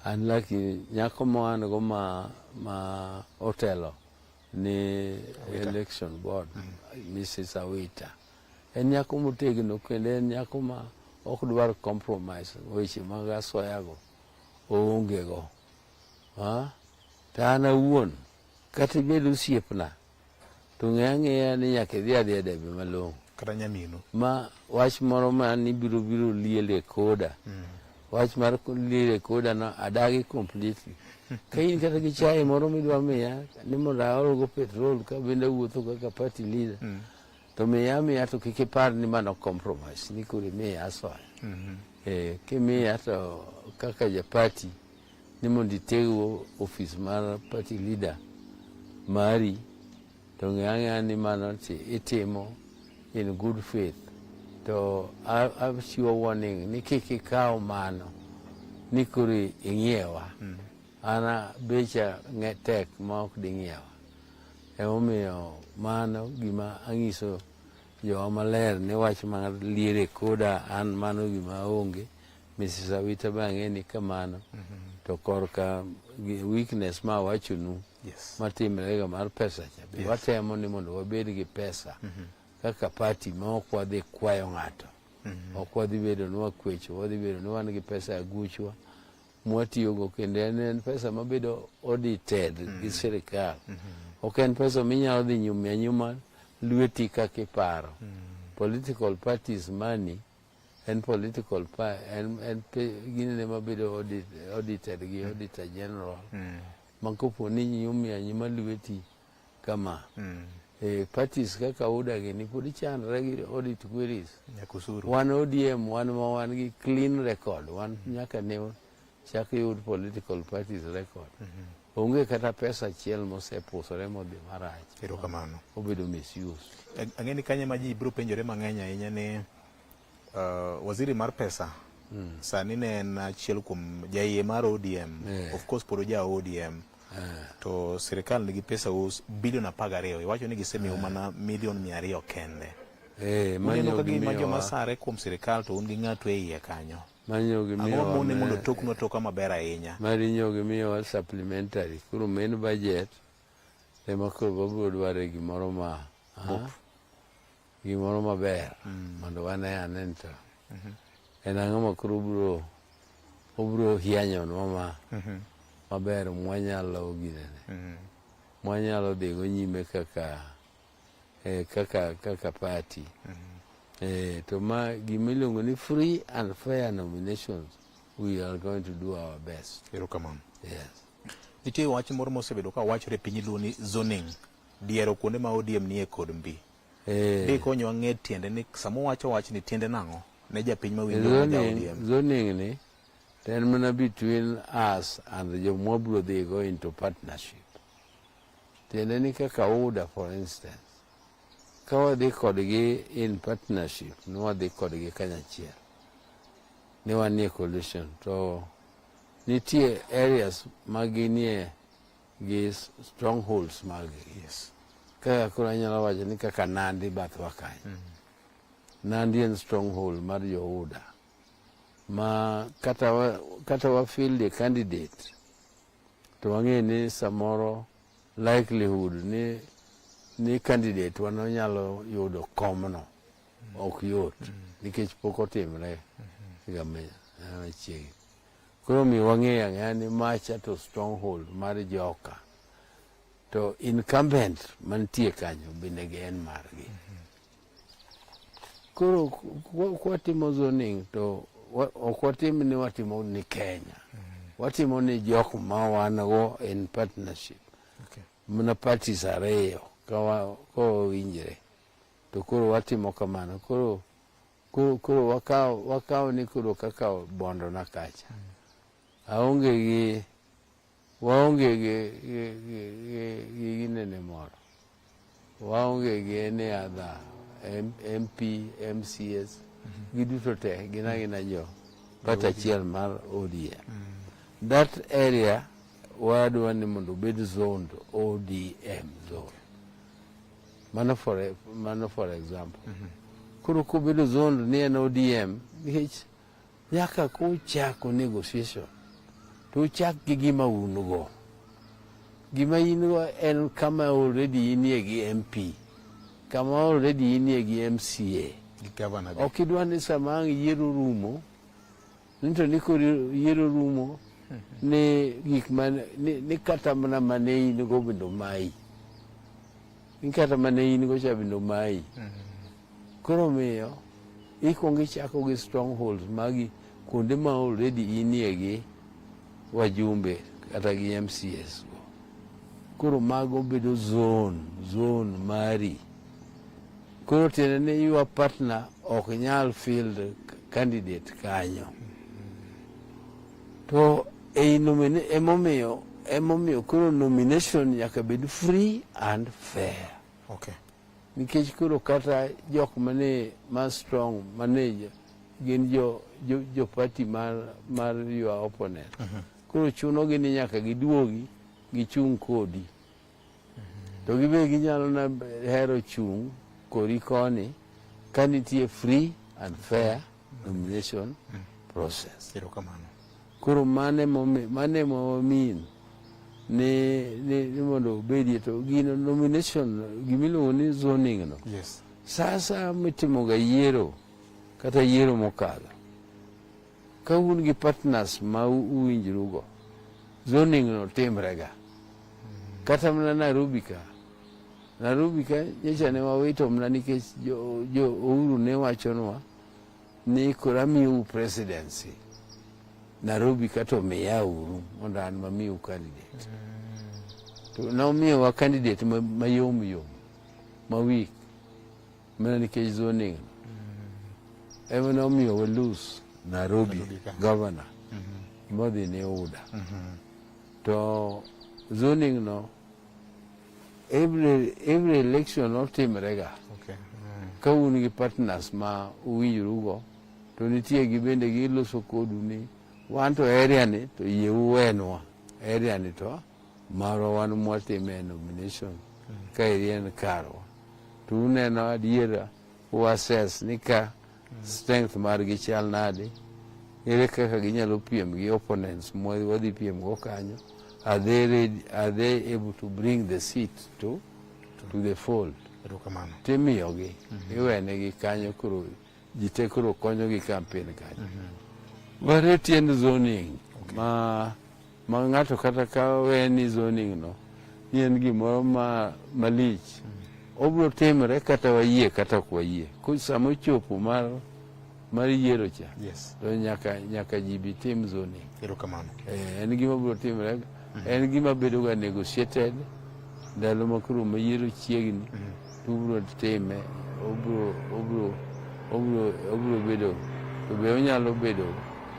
an lucky nyako ma an go ma otelo ni election board Mrs. Awita en nyako motegno kendo en nyako ma ok dwar compromise weche mag asoya go oonge go. To an awuon kata ibed osiepna to ng'e ang'eya ni nyaka idhi adhiya e debe malong'o. Kata nyaminu. Ma wach moro ma nibiro biro liel e koda. Wach mar liel e koda no adagi completely. Ka in kata gi chai moro midwa miya ni mondo aolgo petrol ka bende awuotho kaka party leader. To miya amiya to kik ipar ni mano compromise ni koro imiya asoya. Kimiya to kaka ja party ni mondo iteggo ofis mar party leader mari to ng'e ang'eya ni mano itimo in good faith to achiwo warning ni kik ikaw mano ni koro ing'iewa. An becha tek ma ok ding'iewa. Emomiyo mano gima ang'iso jowa maler ni wach mar liere koda an mano gima onge. Mrs. Awita be ang'e ni kamano. To korka weakness ma awachonu matimre ga mar pesa cha be watemo ni mondo wabed gi pesa kaka party ma ok wadhi kwayo ng'ato. Ok wadhi bedo ni wakwecho, wadhi bedo ni wan gi pesa e aguchwa mwatiyogo kendo en pesa mabedo audited gi sirikal. Ok en pesa minyalo dhi nyume anyuma lweti kaka iparo. Political parties money en political pa en ginene mabedo audited gi auditor general. Ma kopo ni nyumi anyuma lweti kama. Parties kaka UDA gini pod chandre gi audit queries. Nyaka osuru. Wan ODM wan ma wan gi clean record, wan nyaka ne chak yud political parties record. Onge kata pesa achiel mosepusore modhi marach. Erokamano. Obedo misuse. Ang'e ni kanye ma ji biro penjore mang'eny ahinya ni waziri mar pesa sani ne en achiel kuom jaiye mar ODM. Of course pod oja ODM. To sirikal nigi pesa us bilion 12. Iwacho ni gisemiyo mana milion 200 kende. Uneno ka gima joma sare kuom sirikal to un gi ng'ato e iye kanyo. Manyo gimiyowa Ang'o mone mondo toknu atoka maber ahinya? Marinyo gimiyowa supplementary. Koro main budget ema koro wabiro dware gimoro ma gimoro maber mondo wane ane ni to en ang'o ma koro obiro hianyonwa ma. maber mwanyalo ginene mwanyalo dhigo nyime kaka kaka party. To ma gima iluongo ni free and fair nominations, we are going to do our best. Erokamano. Yes. Nitie wach moro mosebedo ka wachore e piny Luo ni zoning, diero kuonde ma ODM nie kod mbi. Dikonyowa ng'e tiende ni sama uwacho wach ni tiende nang'o ne japiny mawinjo ma ja Zoning, ODM. zoning ni to en mana between us and joma biro dhi go into partnership. Tiende ni kaka UDA, for instance, ka wadhi kodgi in partnership, ni wadhi kodgi kanyachiel, ni wanie coalition, to nitie areas ma ginie gi strongholds mag-gi. Kaka koro anyalo wacho ni kaka Nandi bathwa kanyo. Nandi en stronghold mar jo UDA ma kata wa field a candidate to wang'e ni samoro likelihood ni candidate wa no nyalo yudo komno ok yot nikech pok otimre ga machiegni. Koro omiyo wang'eyo ang'eya ni macha to stronghold mar joka to incumbent mantie kanyo bende gi en margi. Koro kwatimo zoning to ok watim ni watimo ni Kenya. Watimo ni jok ma wan go in partnership. Mana parties ariyo ka wawinjre to koro watimo kamano. Koro wakawo ni koro kaka Bondo na kacha. Aonge gi waonge gi ginene moro. Waonge gi any other MP, MCAs, giduto te gin agina jo party achiel mar ODM. That area wadwa ni mondo obed zoned ODM zone. Mano for example. Koro kobedo zoned ni en ODM, nikech nyaka kuchako negotiation to uchak gi gima un go. Gima in go en kama already inie gi MP, kama already inie gi MCA. Gi governor be. Ok idwa ni sama ang' yiero rumo, ni to ni koro yiero rumo ni gik man ni kata mana mane in go bende omayi. Ni kata mane in go cha bende omayi. Koro omiyo ikuongo ichako gi strongholds magi kuonde ma already inie gi wajumbe kata gi MCAs go. Koro mago bedo zone mari. Koro tiende ni your partner ok nyal field candidate kanyo. To ei emomiyo koro nomination nyaka bed free and fair. Nikech koro kata jok mane ma strong mane gin jo party mar your opponent. Koro chuno gi ni nyaka giduogi gichung' kodi. To gibe ginyalo na hero chung' kori koni ka nitie free and fair nomination process. Erokamano. Koro mane momin ni mondo obedie to gino nomination gimiluongo ni zoning no. Sasa mitimoga yiero kata yiero mokalo ka un gi partners ma uwinjrugo, zoning no timrega. Kata mana Nairobi ka nyocha ne wawito mana nikech jo Uhuru ne wachonwa ni koro amiyou presidency Nairobi ka to miya uru mondo an mamiu candidate. To nomiyowa candidate mayom yom ma weak mana nikech zoning no. Ema nomiyo wa lose Nairobi Nairobi ka. governor modhi ne UDA. To zoning no every election otimrega. Ka un gi partners ma uwinjorugo to nitie gi bende giloso kodu ni wan to area ni to yie uwenwa area ni to marwa wan mwatime nomination ka eri en karwa to uneno adiera u assess ni ka strength margi chal nade, ere kaka ginyalo piem gi opponents mwa wadhi piem go kanyo, are they ready, are they able to bring the seat to the fold? Erokamano. Timiyogi iwenegi kanyo, koro ji te koro konyogi campaign kanyo. Mano tiend zoning ma Ma ng'ato kata ka we ni zoning no ni en gimoro ma malich obiro timore kata wayie kata ok wayie. Koro sama ochopo mar yiero cha to nyaka ji bi tim zoning. Erokamano. En gima biro timore, en gima bedo ga negotiated ndalo ma koro ma yiero chiegni to ubiro time, obiro bedo, to be onyalo bedo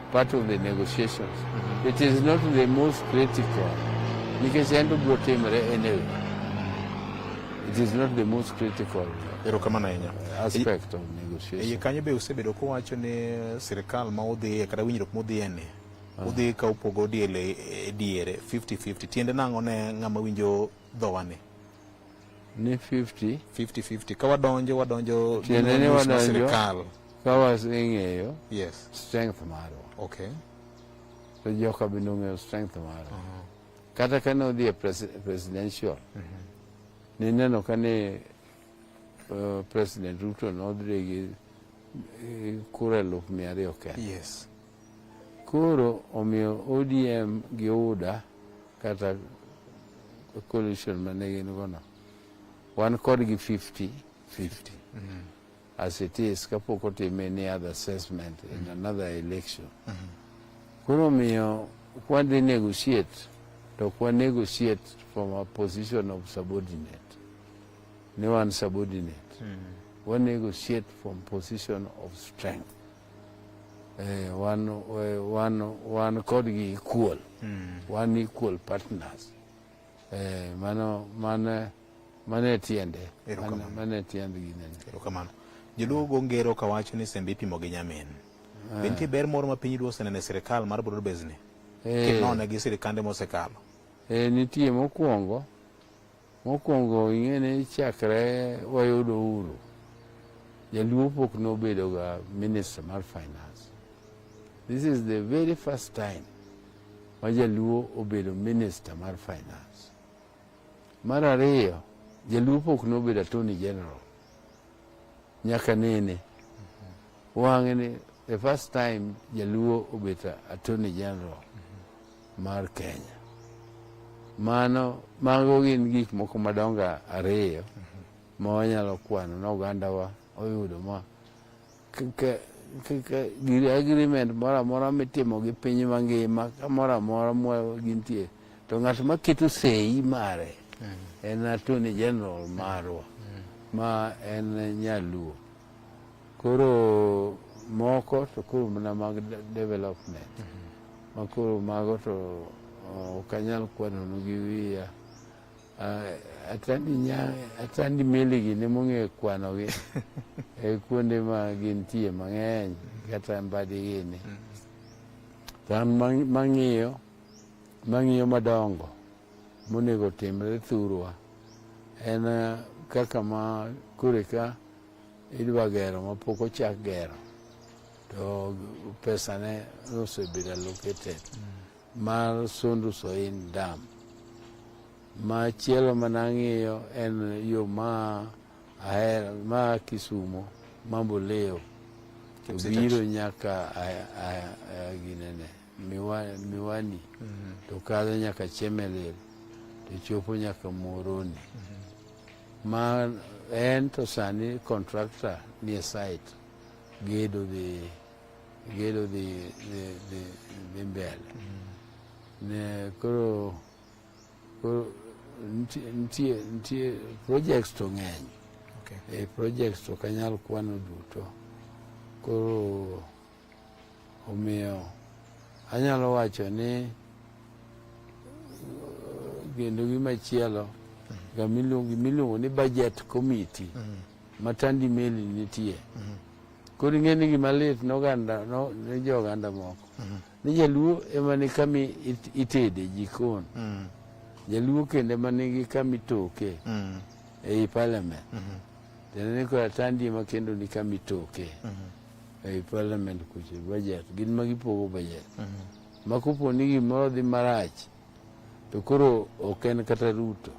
part of the negotiations. It is not the most critical nikech en to biro timore anyway. It is not the most critical Erokamano ahinya. aspect of Iye negotiation. Kanyo be usebedo kuwacho ni sirikal ma udhiye kata winjruok mudhiye ni udhi ka upogo diele e diere 50-50. Tiende nang'o ne ng'ama winjo dhowani? Ni 50 50-50 ka wadonjo Tiende ni nus mar wadonjo sirikal. Ka waseng'eyo strength marwa. To joka bende ong'eyo strength marwa. Kata ka ne odhi e presidential, nineno ka ne President Ruto nodhi gi kura 200,000 kende. Koro omiyo ODM gi UDA kata coalition mane gin go no, wan kodgi 50-50. As it is, kapok otim any other assessment in another election. Koro omiyo kwadhi negotiate, to ok wa negotiate from a position of subordinate. Ni wan subordinate. Wa negotiate from position of strength. Wan kodgi equal. Wan equal partners. Mano e tiende. Erokamano. Mano e tiend ginene. Erokamano. Joluo go ngero kawacho ni sembe ipimo gi nyamin. Be nitie ber moro ma piny Luo oseneno e sirikal mar broad base ni? Kinone gi sirikande mosekalo. Nitie mokwongo. Mokwongo ing'e ni chakre wayudo uhuru, Jaluo pok nobedo ga minister mar finance. This is the very first time ma Jaluo obedo minister mar finance. Mar ariyo, Jaluo pok nobedo attorney general. Nyaka nene. Wang'e ni the first time Jaluo obedo attorney general mar Kenya. Mano, mago gin gik moko madongo ariyo ma wanyalo kwano na ogandawa oyudo ma gir agreement moro amora mitimo gi piny mangima kamoro amora mwa gintie to ng'at maketo sei mare en attorney general marwa ma en Nyaluo. Koro moko to koro mana mag development ma koro mago to ok anyal kwanonu gi wiya. Atandi meli gi ne mong'eyo kwanogi e kuonde ma gintie mang'eny kata mbadi gini. To an mang'iyo madongo monego timre thurwa en kaka ma koro ka idwa gero mapok ochak gero to pesa ne osebedo allocated mar Sondu Soin Dam. Machielo manang'iyo en yo ma ahero ma Kisumo Mamboleo to biro nyaka ginene Miwani to kadho nyaka Chemelil to chopo nyaka Muhoroni. Ma en to sani contractor nie site gedo dhi mbele. Ne koro nitie projects to ng'eny. Projects to ok anyal kwano duto. Koro omiyo anyalo wacho ni kendo gimachielo gimiluongo ni budget committee ma Tandi Meli nitie. Koro ing'e ni gima lit ne oganda no, ne jo oganda moko ni Jaluo ema ni kama itede jikon. Jaluo kendo ema nigi kama itoke ei parliament. Tiende ni koro Atandi ema kendo ni kama itoke ei parliament kucho budget gin ma gipogo budget. Ma kopo ni gimoro dhi marach to koro ok en kata Ruto.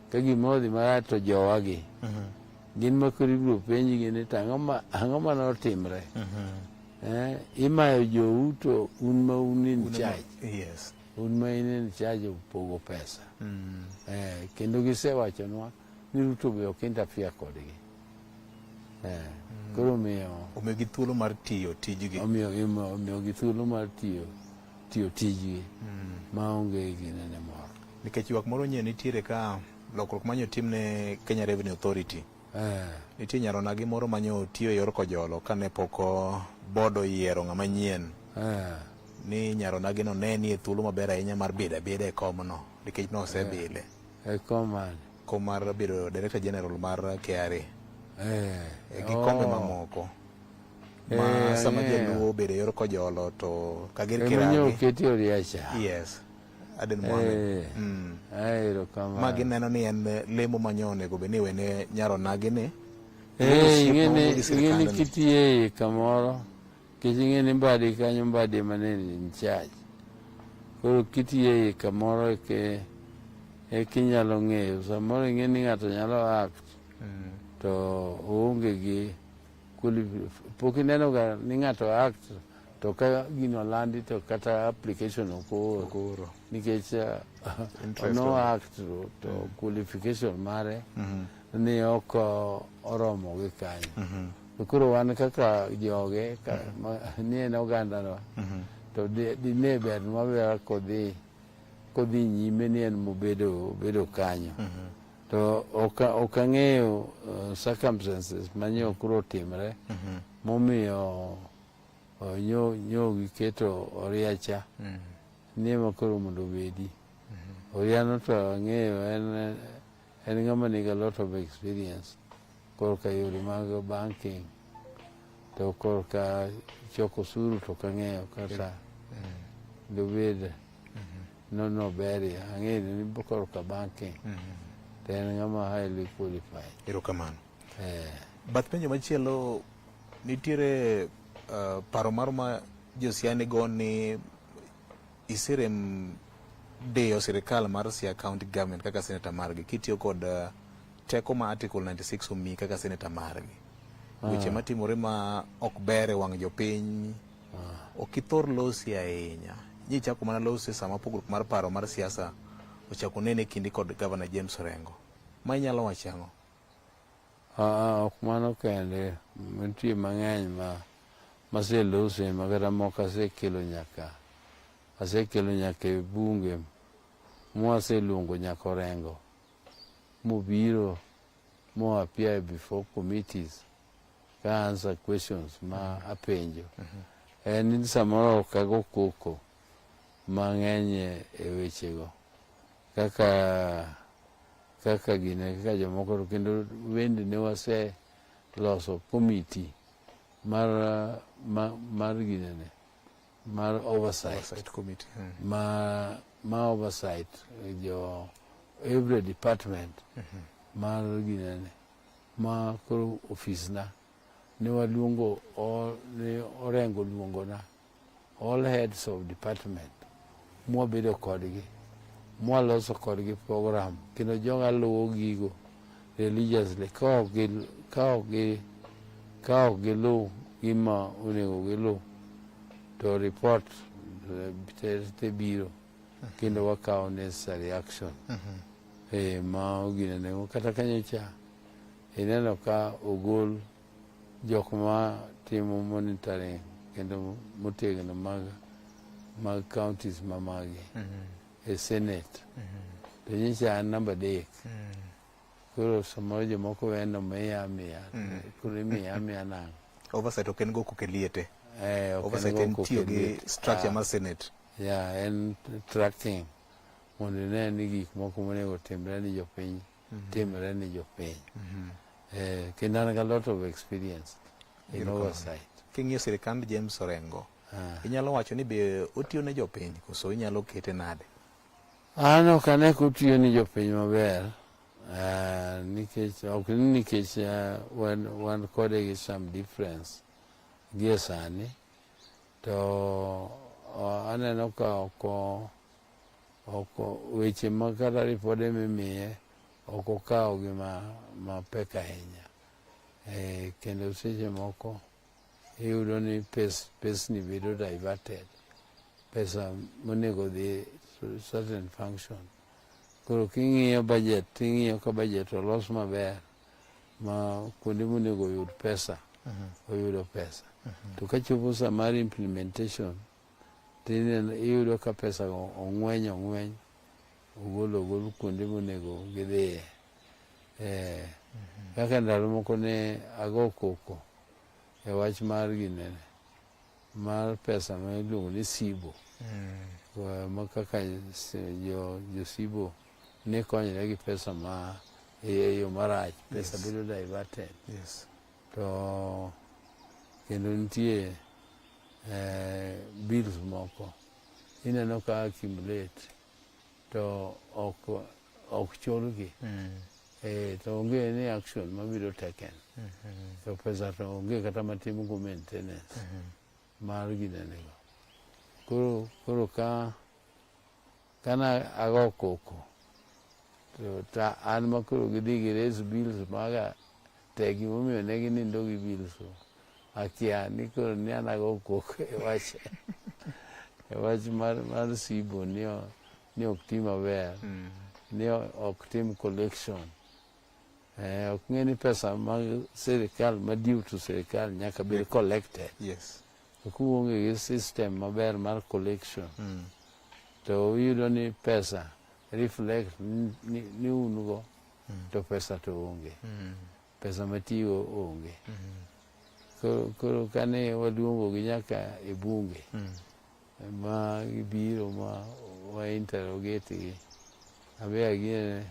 Ka gimoro dhi marach to jowagi gin ma koro ibiro penjgi ni to ang'o ma notimre? Imayo jou to un ma un in charge. Un ma in in charge of pogo pesa. Kendo gisewachonwa ni Ruto be ok interfere kodgi. Koro omiyo Omiyogi thuolo mar tiyo tijgi. Omiyogi thuolo mar tiyo tijgi maonge ginene moro. Nikech ywak moro nyie nitiere ka lokruok manyo tim ne Kenya Revenue Authority. Nitie nyaronagi moro manyo tiyo e yor kojolo kane pok board oyiero ng'ama nyien. Ni nyaronagi no ne nie thuolo maber ahinya mar bedo abeda e komno nikech nosebile. E kom mane? Kom mar bedo Director General mar KRA. Gi kombe mamoko. Ma sama jaluo obedo e yor kojolo to Kager Ema Kiragi. nyo oketi Oriacha. Yes. Aden Mohamed. Erokamano. Ma gineno ni en lemo ma nyo onego bed ni iwene nyaronagi ni. Osiep ma onge gi sirkand Ing'eni ni. kitiye kamoro, nikech ing'eni mbadi kanyo mbadi ema ne ni in charge. Koro kitiye kamoro eke inyalo ng'eyo. Samoro ing'e ni ng'ato nyalo act to oonge gi pok ineno ga ni ng'ato act to ka gino landi to kata application ok ooro. Ok ooro. Nikech Interest no onge. act to qualification mare ni ok oromo gi kanyo. To koro wan kaka joge ka, ma, ni en oganda no to dine ber maber kodhi nyime ni en mobedo bedo kanyo. To ok ang'eyo circumstances manyo koro timre momiyo nyo giketo Oriacha ni ema koro mondo obedi. Oriano to ang'eyo en ng'ama nigi a lot of experience korka yore mag banking to korka choko osuru to ok ang'eyo kata dobed no berie. Ang'eyo ni korka banking to en ng'ama highly qualified. Erokamano. Bath penjo machielo nitiere paro moro ma josiaya nigo ni iserem diyo sirikal mar Siaya County Government kaka senator margi kitiyo kod teko ma Article 96 omiyi kaka senator margi. Weche matimore ma ok ber e wang' jopiny ok ithor losi ahinya. Nyichako mana losi sama pogruok mar paro mar siasa ochako nene kindi kod Governor James Orengo. Ma inyalo wacho ang'o? Ok mano kende, nitie mang'eny ma maselose ma kata moko asekelo nyaka e bunge mwaseluongo nyaka Orengo mobiro mo appear before committees ka answer questions ma apenjo. En ni samoro ok ago koko mang'eny e wechego kaka gine kaka jomoko to kendo bende ne waseloso committee mar ginene mar oversight, Oversight committee. Ma oversight jo every department mar ginene ma koro ofis na ne waluongo all, ne Orengo luongona all heads of department mwabedo kodgi mwaloso kodgi program kendo joga luwo gigo religiously ka ok giluw gima onego giluw to report te biro kendo wakawo necessary action. Ma ginene kata kanyocha ineno ka ogol jok ma timo monitoring kendo motegno mag counties ma magi e Senate to nyicha an namba 3. Koro samoro jomoko weno miya amiya koro imiya amiya nang'o? Oversight ok en go koko e liete. Ok en Oversight go en koko tiyo e gi liete. structure mar Senate. Yeah, en tracking mondo ine ni gik moko monego timre ni jopiny timre ni jopiny. Kendo an gi a lot of experience in Erokamano. oversight. King'iyo sirikand James Orengo, inyalo wacho ni be otiyo ne jopiny koso inyalo kete nade? An ok ane kotiyo ni jopiny maber nikech ok ni nikech wan kode gi some difference gie sani to aneno ka ok weche ma kata ripode mimiye ok okawo gi mapek ahinya. Kendo seche moko iyudo ni pesni bedo diverted. Pesa monego dhi certain function. Koro king'iyo budget ting'iyo ka budget olos maber ma kuonde monego oyud pesa oyudo pesa. To kachopo sa mar implementation tineno iyudo ka pesa go ong'weny ong'weny ogol ogol kuonde monego gidhiye. Eh, kaka ndalo moko ne ago koko e wach mar ginene mar pesa ma iluongo ni Sibo ma kaka jo Sibo ne konyre gi pesa ma e yo marach pesa bedo diverted. To kendo nitie bills moko ineno ka accumulate to ok ok chulgi to onge any action mabiro taken. To pesa to onge kata matim go maintenance mar ginenego. Koro koro ka kana ago koko to ta an ma koro gidhi gi raise bills maga te gimomiyo ne ginindo gi bills go akia ni koro ni an ago koko e wach e wach mar mar Sibo ni ni ok ti maber ni ok tim collection. Ok ng'e ni pesa mag sirikal ma due to sirikal nyaka bed collected. To kuonge gi system maber mar collection to iyudo ni pesa reflect ni un go to pesa to onge. Pesa matiyo onge. Koro, koro kane waluongo gi nyaka e bunge ma gibiro ma wa interrogate gi abe aginene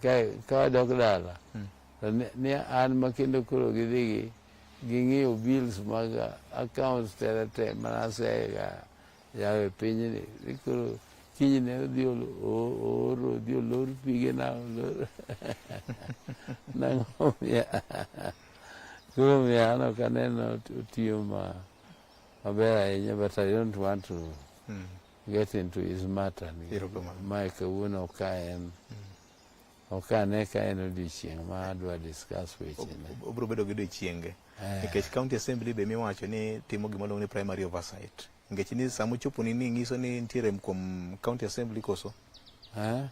ka ka wadok dala to ni an ma kendo koro gidhi gi ging'iyo bills mag accounts tere te mana asega yawo e pinyni ni koro kinyne odhi ooro odhi olor pige na olor nang'o miya koro miyo an ok aneno otiyo ma maber ahinya but I don't want to get into his matter ni Erokamano. mae kawuono ok en ok ane ka en odiochieng' ma adwa discuss wechene. Obiro bedo gi odiochienge nikech county assembly be miwacho ni timo gima luongo ni primary oversight nikech ni sama ochopo ni ni nyiso ni nitie rem kuom county assembly koso Eh?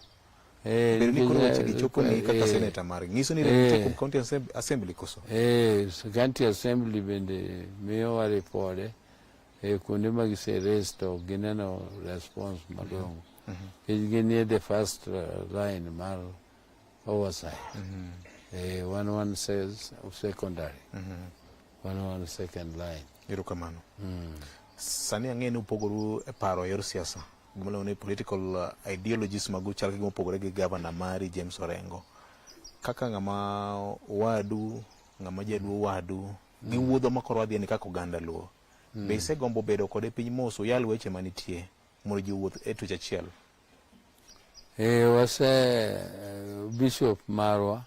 Eh, bedo ni koro nikech, weche gi chopo ni kaka senator margi nyiso ni rem nitie kuom county assembly koso County assembly bende miyowa ripode e kuonde ma gise raise to ok gineno response malong'o nikech ginie the first line mar oversight. One one says secondary, one one second line. Erokamano. Sani ang'e ni upogoru e paro e yor siasa gima iluongo ni political ideologies magu chal ka gima opogore gi gavana mari James Orengo kaka ng'ama wadu ng'ama jaluo wadu gi wuodhwa ma koro wadhiye ni kaka oganda luo be isegombo bedo kode piny mos uyal weche manitie mondo ji owuoth e tuch achiel? Wase bishop marwa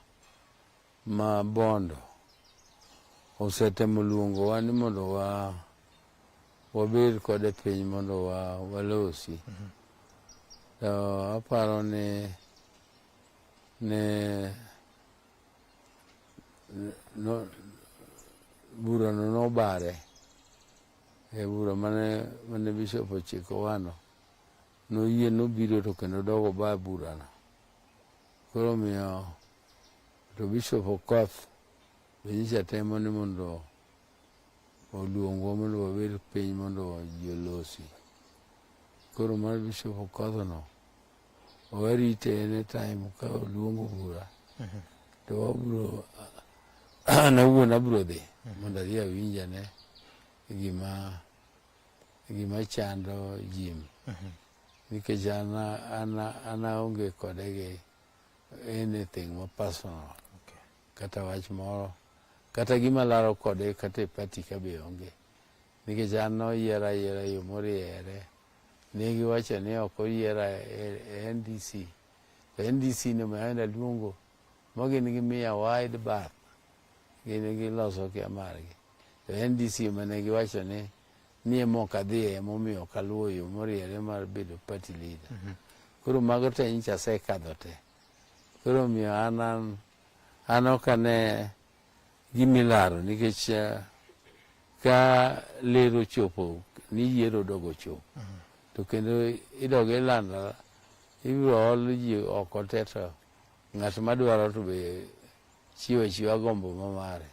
ma Bondo osetemo luongowa ni mondo wa wabed kode piny mondo wa walosi. To aparo ni ne no, burano nobare e bura mane bishop ochikowano noyie nobiro to kendo dok oba burano. Koro omiyo to Bishop Okoth be nyicha temo ni mondo oluongwa mondo wabed piny mondo ji olosi. Koro mar Bishop Okoth no warite anytime ka oluongo bura to wabro an awuon abro dhi mondo adhi awinj ane gima chando Jim nikech an aonge kode gi anything ma personal. Kata wach moro kata gima laro kode kata e party ka be onge nikech an noyiera ayiera e yo moriere. Ne giwacho ni ok oyiera e NDC to NDC no be aenda luongo ma gin gimiya wide berth gin giloso kia margi to NDC mane giwacho ni ema ok adhiye emomiyo ok aluwo yo moriere mar bedo party leader. Koro mago te nyicha asekadho te. Koro omiyo an ok ane gimilaro nikech ka ler ochopo ni yiero dogo chopo. To kendo idog ilando ibiro ol ji oko te to ng'at madwaro to be chiwo achiwa gombo ma mare.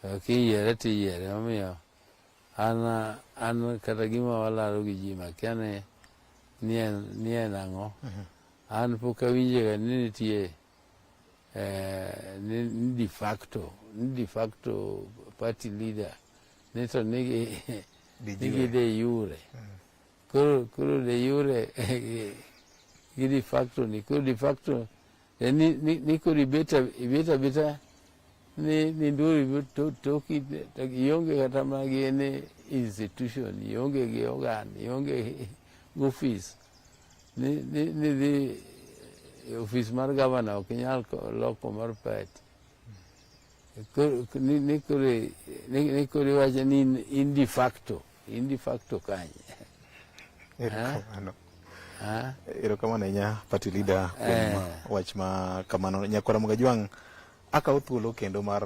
To kiyiere to iyiere omiyo an an kata gima walaro gi ji makia ni ni en ni en ang'o. An pok awinjega ni nitie eh, ni, ni de facto ni de facto party leader ni to nigi De nigi jure. de jure. Koro koro de jure gi de facto ni koro de facto eh, ni, ni, ni koro ibet ibet abeta ni ni nduri to toki to ionge kata mana gi any institution ionge gi organ ionge gi office ni ni ni dhi e ofis mar gavana ok inyal loko mar party Koro- ni ni koro ni ni koro iwacho ni in, in de facto in de facto kanye Erokamano. ha? Erokamano ahinya party leader kuom Eh. wach ma kamano. Nyakwara Mugajwang' akawo thuolo kendo mar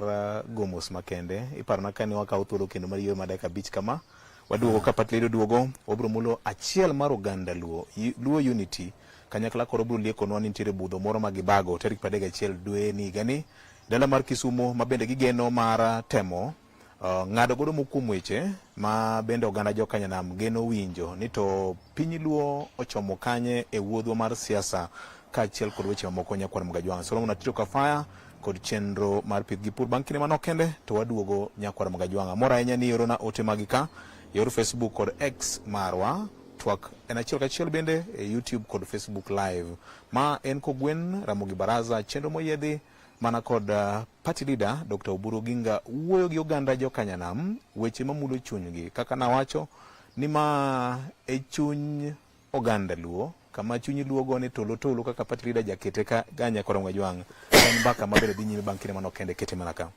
go mos makende. Iparona kane wakawo thuolo kendo mar yweyo mar dakika abich kama. Waduogo ka party leader oduogo, wabiro mulo achiel mar oganda Luo, Luo Unity. Kanyakla koro biro liekonwa ni nitiere budho moro ma gibago tarik 31 dwe ni higani dala mar Kisumo ma bende gigeno mar temo ng'ado godo moko kuom weche ma bende oganda jokanyanam geno winjo ni to piny Luo ochomo kanye e wuodhwa mar siasa kaachiel kod weche mamoko. Nyakwar Mgajwang' Solomon Atito Kafaya kod chenro mar pith gi pur. Bang' kinde manok kende to waduogo Nyakwar Mgajwang'. Amor ahinya ni iorona ote magi ka e yor Facebook kod X marwa. Twak en achiel kachiel bende e YouTube kod Facebook Live. Ma en Kogwen Ramogi Baraza, chenro moyiedhi mana kod party leader Dr. Oburu Oginga wuoyo gi oganda jokanyanam weche mamulo chunygi. Kaka nawacho ni ma e chuny oganda Luo, kama chuny Luo gone tolo tolo kaka party leader jakete ka ganya kod Ngajwang'. En mbaka mabende dhi nyime bang' kinde manok kende kete mana ka.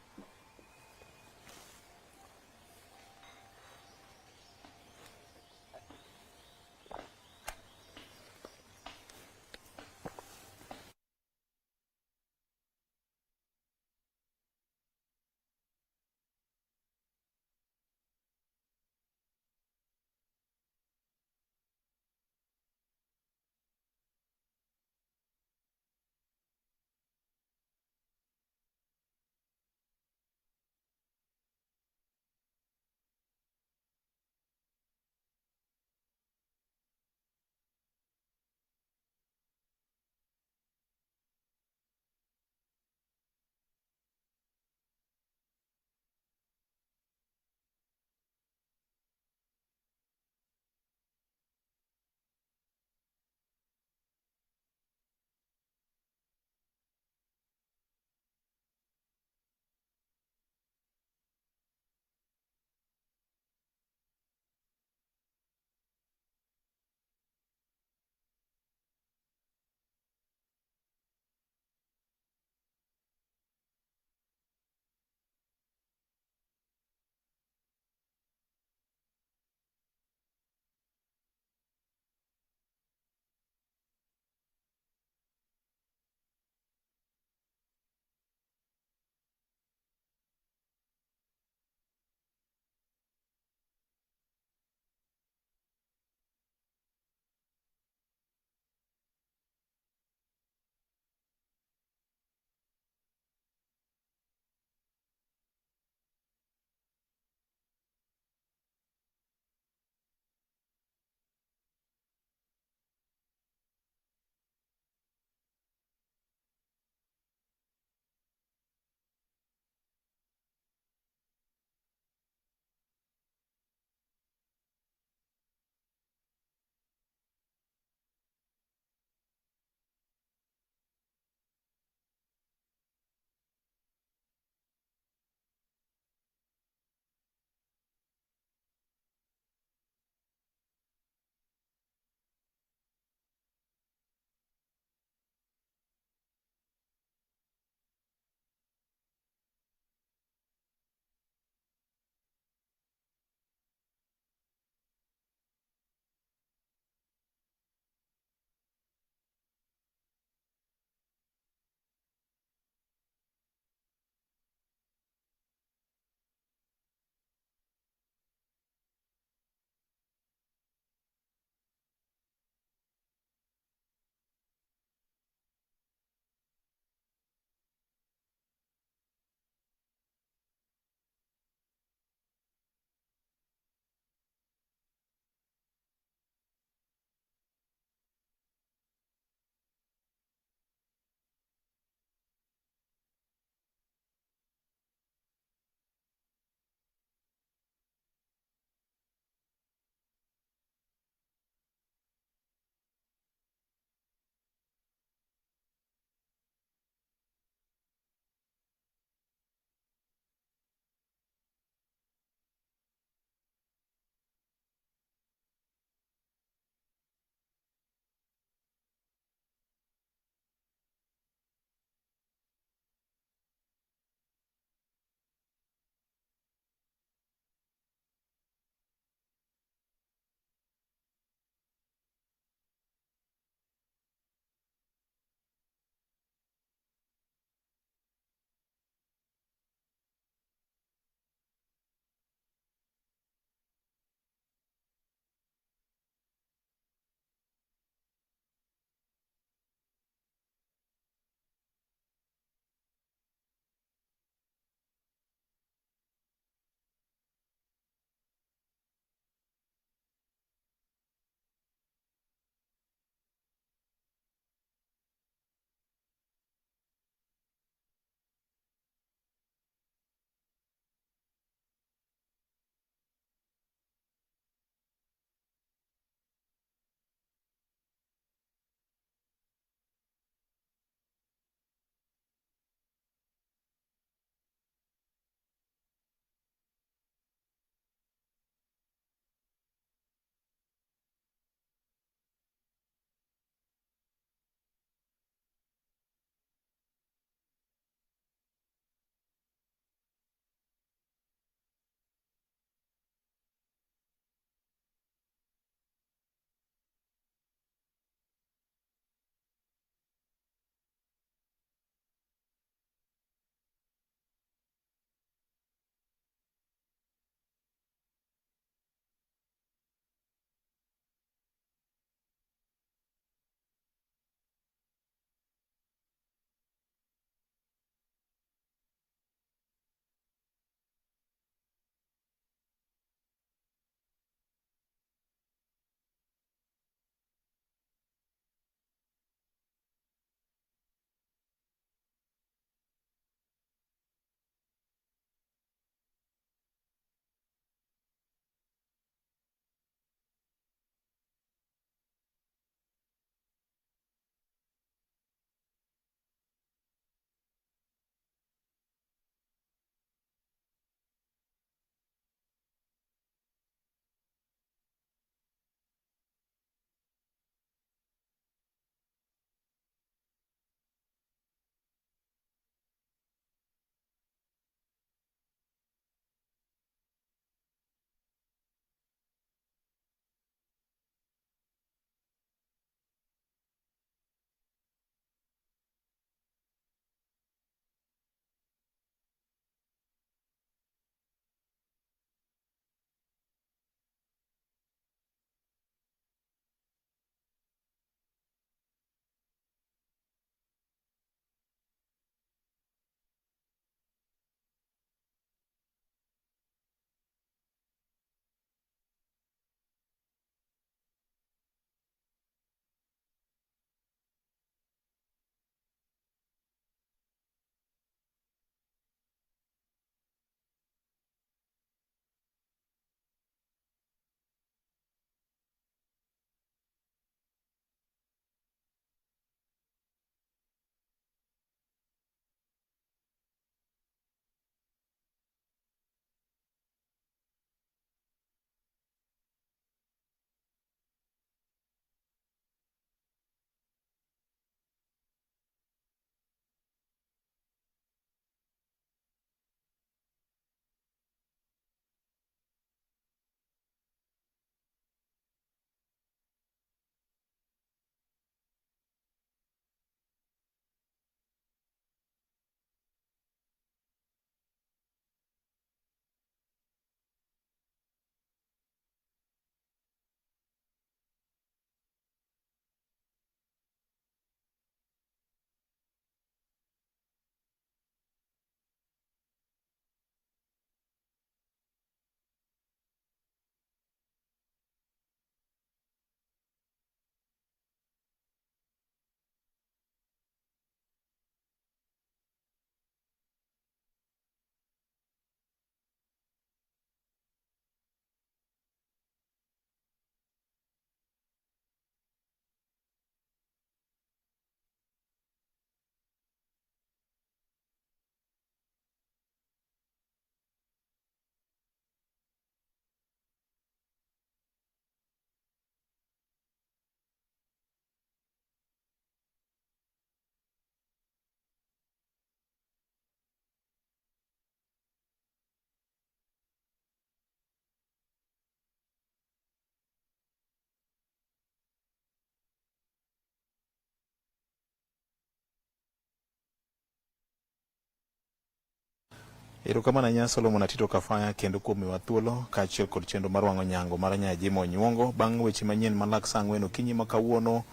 Erokamano ahinya Solomon Atito Kafaya kendo kuom miwa thuolo kaachiel kod chenro mar wang'o nyango mar Nyajima Onyuongo bang' weche manyien malak saa 4 okinyi ma kawuono.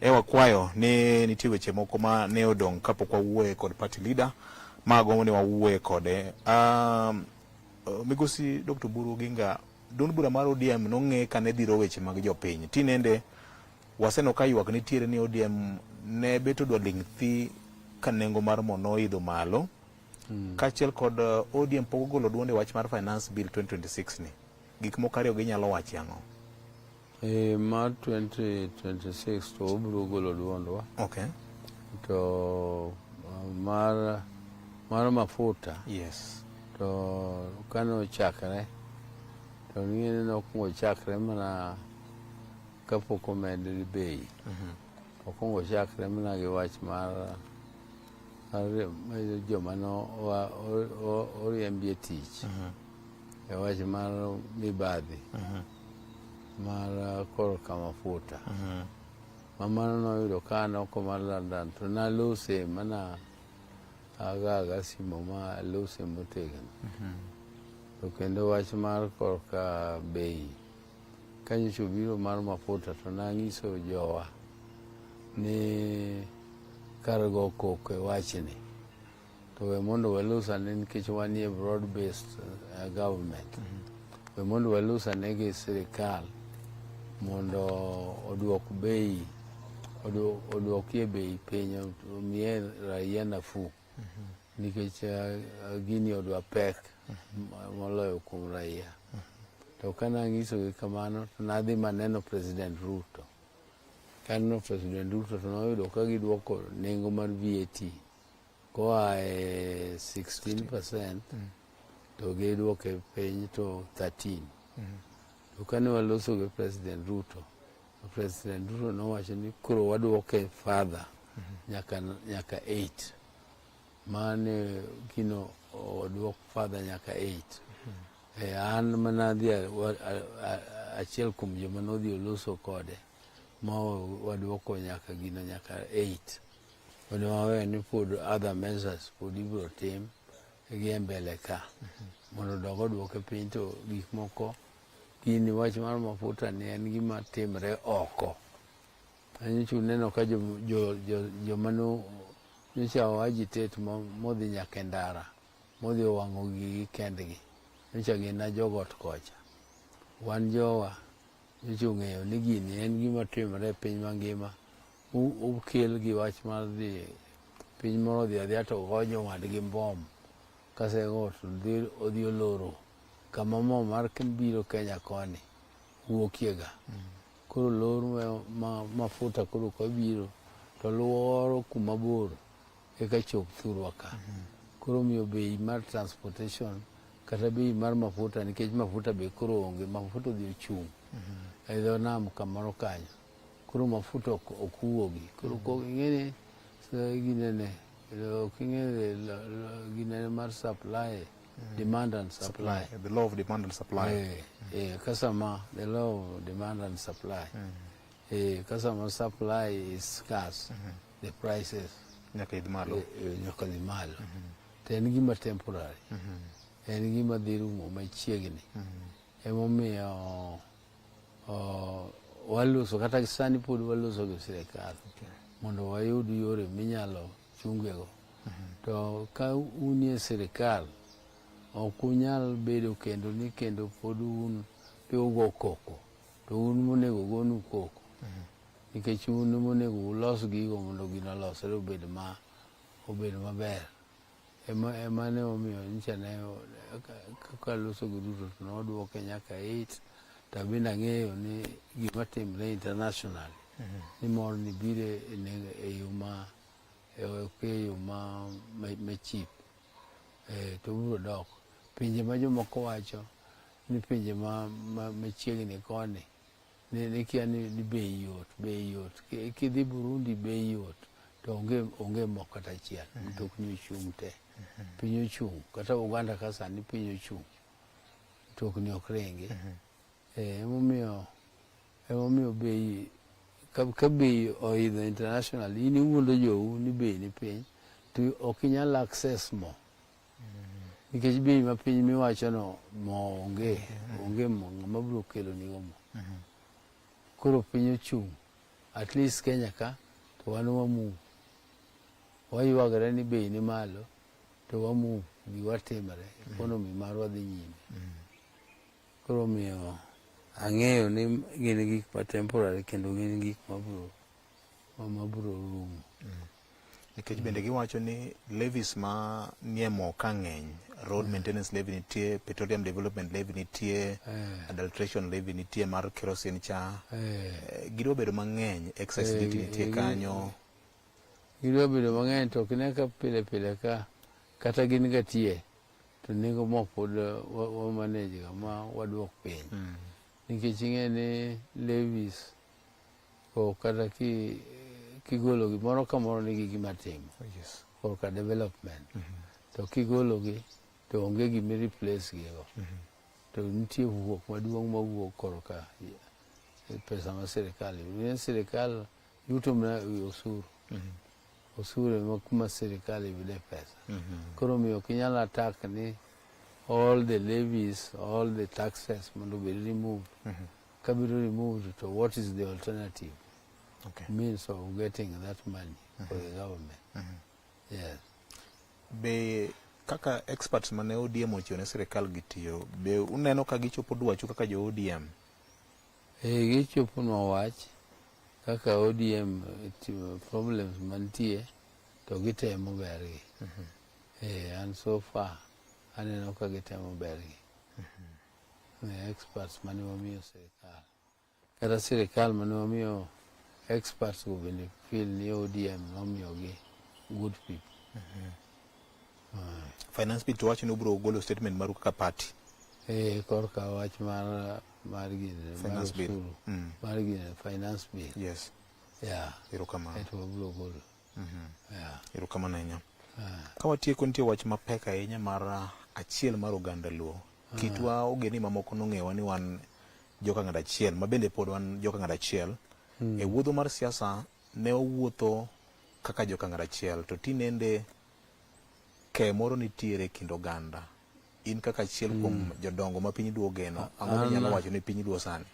E wakwayo ni nitie weche moko ma ne odong' kapok wawuoye kod party leader ma agombo ni wawuoye kode. Migosi Dr. Oburu Oginga, duond bura mar ODM nong'e ka ne dhiro weche mag jopiny. Tinende waseneno ka ywak nitiere ni ODM ne bet odwa ling' thi ka nengo mar mo noidho malo. Kaachiel kod ODM pok ogolo duonde wach mar Finance Bill 2026 ni. Gik moko ariyo ginyalo wacho ang'o? E, mar 2026 to wabiro golo duondwa. Okay. To mar mafuta. Yes. To kane ochakre to ng'e ni nokwongo ochakre mana kapok omed bei. Okwongo ochakre mana gi wach mar joma no oriembi e tich. E wach mar mibadhi. Mar korka mafuta. Ma mano noyudo ka an oko mar London to nalose mana aga simo ma alose motegno. To kendo wach mar korka bei ka nyocha obiro mar mafuta to nang'iso jowa ni kar go koko e wachni to we mondo walos ane nikech wanie broad based government. We mondo walos ane gi sirikal mondo oduok bei oduokie bei piny omiye raia nafuu nikech gini odwa pek moloyo kuom raia. To kane ang'isogi kamano to nadhi maneno President Ruto. Kaneno President Ruto to noyudo ka giduoko nengo mar VAT koa e 16% to giduoke piny to 13. To kane waloso gi President Ruto, to President Ruto nowacho ni koro waduoke further nyaka 8. Mane gino oduok further nyaka 8. E, an mana dhi achiel kuom joma nodhi oloso kode ma waduoko nyaka gino nyaka 8. Pod waweyo ni pod other measures pod ibiro tim gi e mbele ka mondo odog oduoke piny to gik moko gini wach mar mafuta ni en gima timre oko. Nyocha uneno ka joma nyocha o agitate modhi nyaka e ndara modhi owang'o gigi kendgi. Nyocha gin a jogot kocha. Wan jowa nyocha ong'eyo ni gini en gima timre e piny mangima. Okel gi wach mar dhi piny moro odhi adhiya to go jowadgi mbom. Kasego to odhi oloro kama mo mar biro Kenya koni wuokie ga. Koro lor ma mafuta koro kabiro to luoro kuma bor eka chop thurwa ka. Koro miyo bei mar transportation kata bei mar mafuta nikech mafuta be koro onge, mafuta odhi ochung' e dho nam kamoro kanyo. Koro mafuta ok wuogi. Koro ing'e ni ginene ok ing'e ginene mar supply, demand and supply. The law of demand and supply. Kasama the law of demand and supply. Kasama supply is scarce, the prices nyaka idh malo. Nyaka dhi malo. To en gima temporary. En gima dhi rumo machiegni. Emomiyo waloso kata sani pod waloso gi sirikal mondo wayud yore minyalo chungego. To ka unie sirikal ok unyal bedo kendo ni kendo pod un be ugo koko to un monego gonu koko nikech un monego ulos gigo mondo gino olosre obed maber. Ema ne omiyo nyicha ne kaka loso gi Ruto to noduoke nyaka 8 to bende ang'eyo ni gima timre international ni mor ni biro e yo ma ok e yo ma cheap to biro dok. Pinje ma jomoko wacho ni pinje ma machiegni koni ni kia ni bei yot, bei yot. Kidhi Burundi bei yot to onge mo kata achiel. Mtokni ochung' te. Piny ochung'. Kata Uganda ka sani piny ochung'. Mtokni ok ringi. Emomiyo bei ka bei oidho international in iwuondo jou ni bei ni piny to ok inyal access mo. Nikech bei mapiny miwachono mo onge, onge mo ng'ama biro kelonigo mo. Koro piny ochung'. At least Kenya ka to wan wa move. Waywagre ni bei ni malo to wa move giwa timre. Economy marwa dhi nyime. Koro omiyo ang'eyo ni gin gik ma temporary kendo gin gik mabiro mabiro rumo. Nikech bende giwacho ni levies ma nie mo ka ng'eny, road maintenance levy nitie, petroleum development levy nitie, adulteration levy nitie mar kerosene cha. Gidwa bedo mang'eny, excise duty nitie kanyo. Gidwa bedo mang'eny to ok ine ka pile pile ka kata gin ga tie to nengo mo pod wa manage ga ma waduok piny. Nikech ing'e ni levies ko kata ki kigolo gi moro ka moro nigi gima timo korka development. To kigologi to onge gima i replace gi go. To nitie wuok maduong' mawuok korka pesa ma sirikal yudo. Ing'e sirikal yuto mana ewi osuru. Osuru ema kuma sirikal yude pesa. Koro omiyo ok inyal attack ni all the levies, all the taxes mondo obed removed. Kabiro removed to what is the alternative means of getting that money for the government? Yes. Be kaka experts mane ODM ochiwo ne sirikal gi tiyo, be uneno ka gichopo dwachu kaka jo ODM? Eh, gichoponwa wach kaka ODM timo problems mantie to gitemo bergi. Eh, and so far aneno ka gitemo bergi. Experts mane wamiyo sirikal. Kata sirikal mane wamiyo experts go bende feel ni ODM nomiyogi good people. Finance bill to wacho ni ubiro golo statement maru kaka party. Eh, korka wach mar gine, mar Finance bill. osuru. Mar gine, finance bill. Yeah. Erokamano. Eto wabiro golo. Yeah. Erokamano ahinya. Ka watieko nitie wach mapek ahinya mar achiel mar oganda Luo. Kitwa ogendni mamoko nong'ewa ni wan joka ng'ado achiel, ma bende pod wan joka ng'ado achiel. E wuodho mar siasa ne wawuotho kaka joka ng'ado achiel, to tinende ke moro nitiere e kind oganda. In kaka achiel kuom jodongo ma piny Luo geno, ang'o minyalo wacho ne piny Luo sani?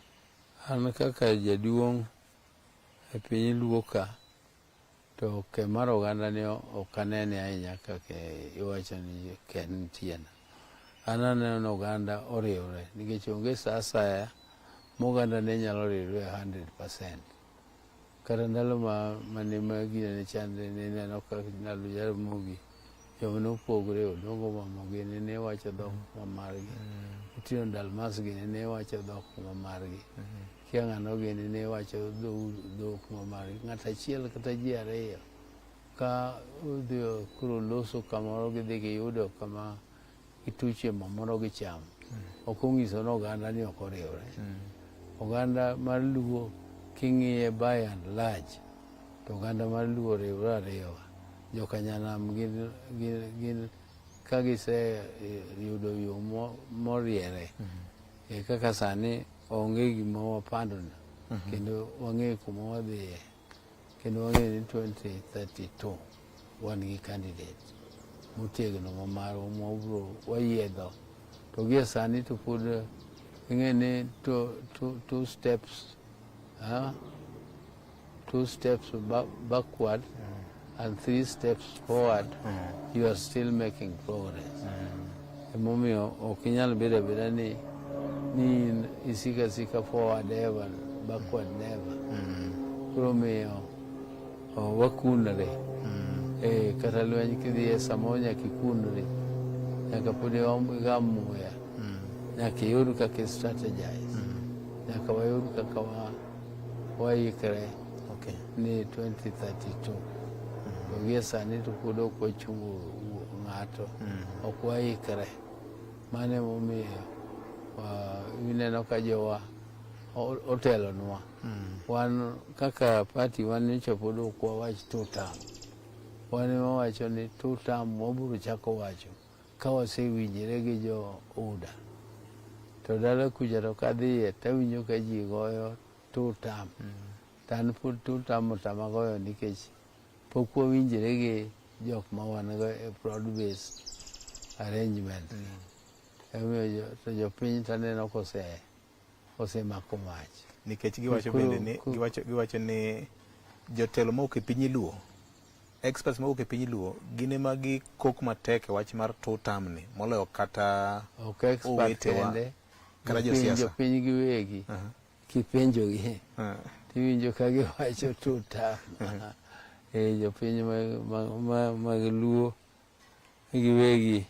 An kaka jaduong' e piny Luo ka, to ke mar oganda ni ok anene ahinya kaka iwacho ni ke nitie na. An aneno ni oganda oriwre nikech onge sa asaya ma oganda ne nyalo riwre 100%. Kata ndalo ma mane ma gine ne chandre ne ineno ka ndalo Jaramogi joma nopogre Odongo Mamo gini ne wacho dhok ma margi. Otieno Dalmas gini ne wacho dhok ma margi. Kia ng'ano gini ne wacho dhok ma margi. Ng'at achiel kata ji ariyo ka odhi koro loso kamoro gidhi giyudo kama gituche mo moro gichamo. Ok onyiso ni oganda ni ok oriwre. Oganda mar Luo king'iye by and large to oganda mar Luo oriwre ariwa. Joka nyanam gin ka gise yudo yo moriere. E kaka sani onge gima wapando kendo wang'eyo kuma wadhiye kendo wang'eyo ni 2032 wan gi candidate motegno ma marwa ma wabiro wayiedho. To gie sani to pod ing'e ni two steps two steps backward and three steps forward, you are still making progress. Emomiyo ok inyal bedo abeda ni in isika asika forward ever, backward never. Koro omiyo wakunre. Eh, kata lweny kidhiye samoro nyaka ikunri. Nyaka pod igam muya. Nyaka iyud kaka i strategize. Nyaka wayud kaka waikre ni 2032. To gie sani to pod ok wachungo ng'ato. Ok waikre. Mano emomiyo ineno ka jowa otelonwa. Wan kaka party wan nyocha pod ok wawach two term. Wan ema wacho ni two term wabiro chako wacho ka wasewinjre gi jo UDA. To dala kucha to kadhiye tawinjo ka ji goyo two term. To an pod two term otama goyo nikech pok wawinjre gi jok ma wan go e broad based. arrangement. Emomiyo to jopiny to aneno kose osemako mach. Nikech giwacho bende ni giwacho ni jotelo mawuok e piny Luo, experts mawuok e piny Luo, gin ema gikok matek e wach mar two term ni moloyo kata Ok expert owetewa kende, kata jopiny josiasa. Jopiny giwegi kipenjogi tiwinjo ka giwacho two term. Jopiny mag Luo giwegi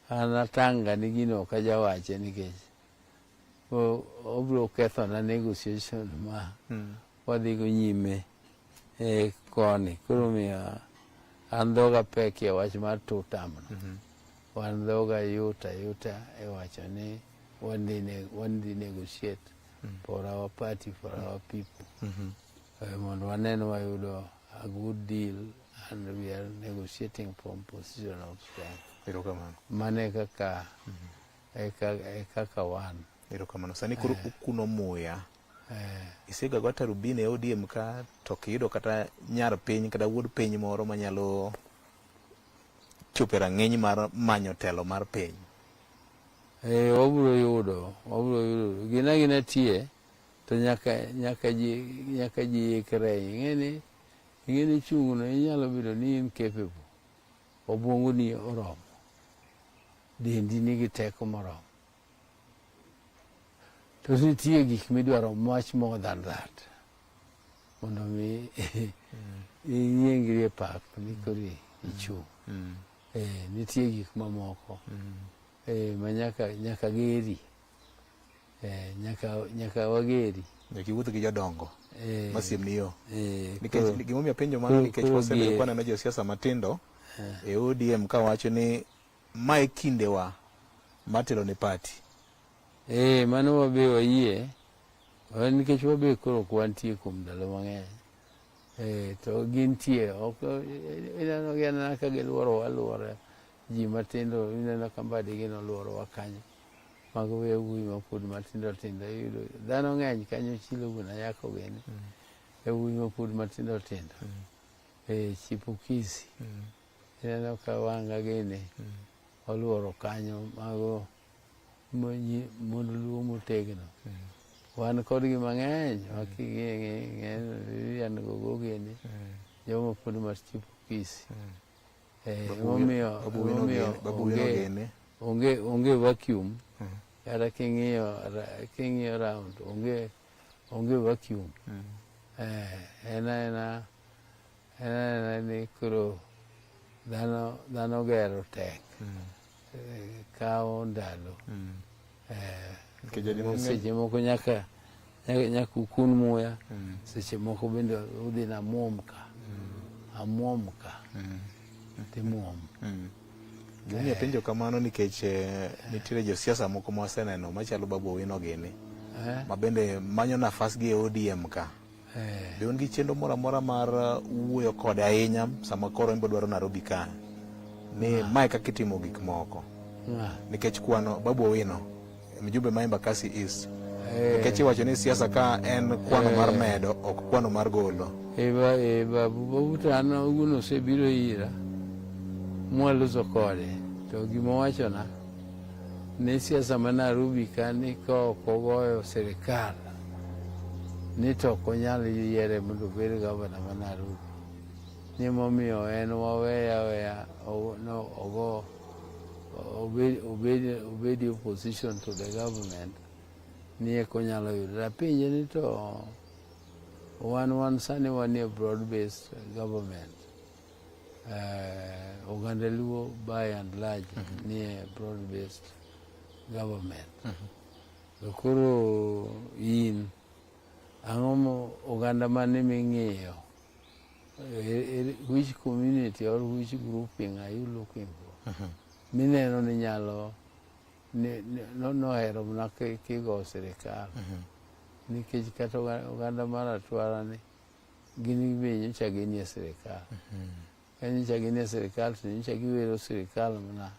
an atanga ni gino ok ajawache nikech obiro kethona negotiation ma wadhigo nyime koni. Koro omiyo an dhoga pek e wach mar two term no. Wan dhoga yot ayota e wacho ni wadhi negotiate for our party, for our people. Mondo wane ni wayudo a good deal and we are negotiating from position of strength. Erokamano. Mano e kaka e kaka wan. Erokamano. Sani koro ukuno muya. Isega go tarubin e ODM ka to ok iyudo kata nyar piny kata wuod piny moro manyalo chopo e rang'iny mar manyo telo mar piny. Wabiro yudo, wabiro yudo. Gina gina tie to nyaka ji ikre. Ing'e ni chung' no inyalo bedo ni in capable. Obuongo ni oromo. Dendi nigi teko moromo. To nitie gik midwaro much more than that. Mondo mi iyiengri e pap ni koro ichung'. Nitie gik mamoko ma nyaka geri. Nyaka wageri. Nyaka iwuoth gi jodongo masiemni yo. Nikech gimomiyo apenjo mano nikech wasebedo ka waneno josiasa matindo e ODM kawacho ni mae kindewa mar telo ne party. Mano wabe wayie. Nikech wabe koro ok wantie kuom ndalo mang'eny. To gintie, ok ineno gi anena ka giluorowa aluora. Ji matindo ineno ka mbadigi noluorowa kanyo. Mago yawuoyi mapod matindo tindo iyudo dhano ng'eny kanyo chilo wuon Ayako gini. Yawuoyi mapod matindo tindo. Chipukizi. Ineno ka wanga gini oluoro kanyo mago mond Luo motegno. Wan kodgi mang'eny ma Lilian Gogo gini. Joma pod ma chipukizi. Emomiyo onge vacuum. Kata king'iyo round onge vacuum. En aena ni koro dhano gero tek. Kawo ndalo. Seche moko nyaka ukun muya. Seche moko bende udhi na amuom ka. Amuom ka. Timuom. Gimomiyo apenjo kamano nikech nitiere josiasa moko mawaseneno machalo Babu Owino gini ma bende manyo nafas gi e ODM ka. Be un gi chenro moro amora mar wuoyo kode ahinya sama koro en dwaro Nairobi ka ni mae kaka itimo gik moko nikech kwano Babu Owino mjumbe ma Embakasi East nikech iwacho ni siasa ka en kwano mar medo ok kwano mar golo. Babu to an owuon osebiro ira mwaloso kode to gima owachona ni siasa ma Nairobi ka ni ka ok ogoyo sirikal ni to ok onyal yiere mondo obed gavana ma Nairobi. Ni momiyo en waweye aweya ogo obed opposition to the government ni eka onyalo yudo. Apenje ni to wan sani wanie broad based government. Oganda Luo by and large nie broad based government. To koro in ang'o mo oganda mane ming'iyo? Which community or which grouping are you looking for? Mineno ni nyalo nohero mana kigo sirikal. Nikech kata oganda mar Atwara ni gin be nyocha ginie sirikal. Ka nyocha ginie sirikal to nyocha giwero sirikal mana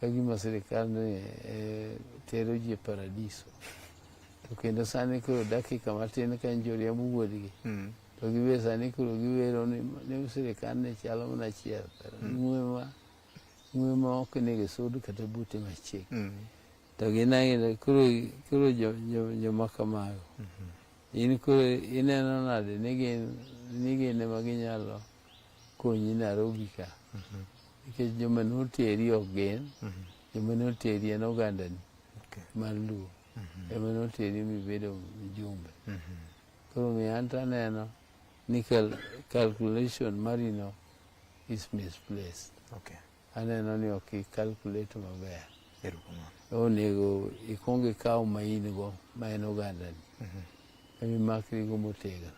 ka gima sirikal ni tero ji e paradiso. To kendo sani koro dakika matin ka nyocha oriemb wuodgi. To gibe sani koro giwero ni sirikal ne chalo mana chiel. Ng'we ma Ng'we ma ok onego isud kata bute machiegni. To gin agina koro koro joma kamago. In koro ineno nade ni gin ema ginyalo konyi Nairobi ka. Nikech joma noteri ok gin, joma noteri en ogandani mar Luo. Ema noteri mibedo mjumbe. Koro miyo an to aneno ni calculation marino is misplaced. Aneno ni ok i calculate maber. Onego ikwong ikaw ma in go ma en ogandani. Ema imakri go motegno.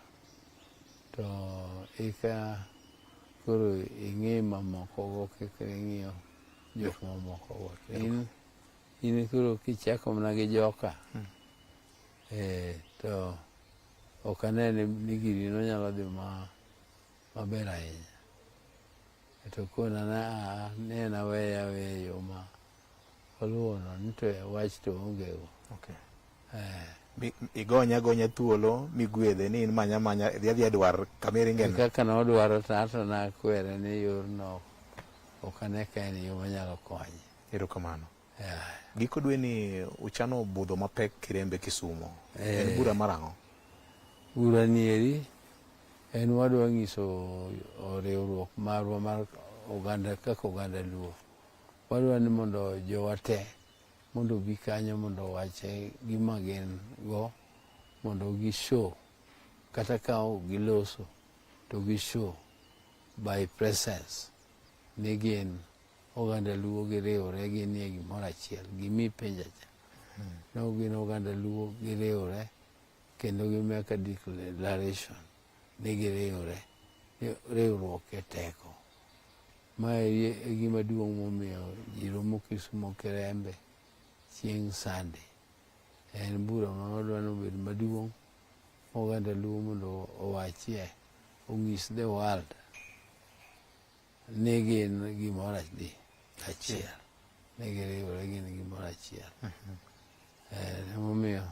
To eka koro ing'i mamoko go kaka ing'iyo jok mamoko go. In koro kichako mana gi joka, to ok ane ni gini nonyalo dhi maber ahinya. To kona ne en aweya aweya e yo ma oluwono ni to wach to onge go. Igonye agonya thuolo migwedhe ni in manya manya idhi adhiya dwar kama iringe no. Kaka nodwaro to ato nakwere ni yorno ok ane ka en yo manyalo konye. Erokamano. Giko dwe ni uchano budho mapek Kirembe Kisumo. En bura mar ang'o? Bura ni eri en wadwa nyiso riwruok marwa mar oganda kaka oganda Luo. Wadwa ni mondo jowa te mondo obi kanyo mondo owach gima gin go mondo gi show kata ka ok giloso to gi show by presence ni gin oganda Luo giriwore ginie gimoro achiel. Gimi penja cha. No gin oganda Luo giriwore kendo gi make a declaration ni giriwore ni riwruok e teko. Ma e gima duong' momiyo ji romo Kisumo Kirembe chieng' Sunday. En bura ma wadwa ni obed maduong' oganda Luo mondo owachie, onyis the world ni gin gimoro achiel, ni giriwore gin gimoro achiel. Emomiyo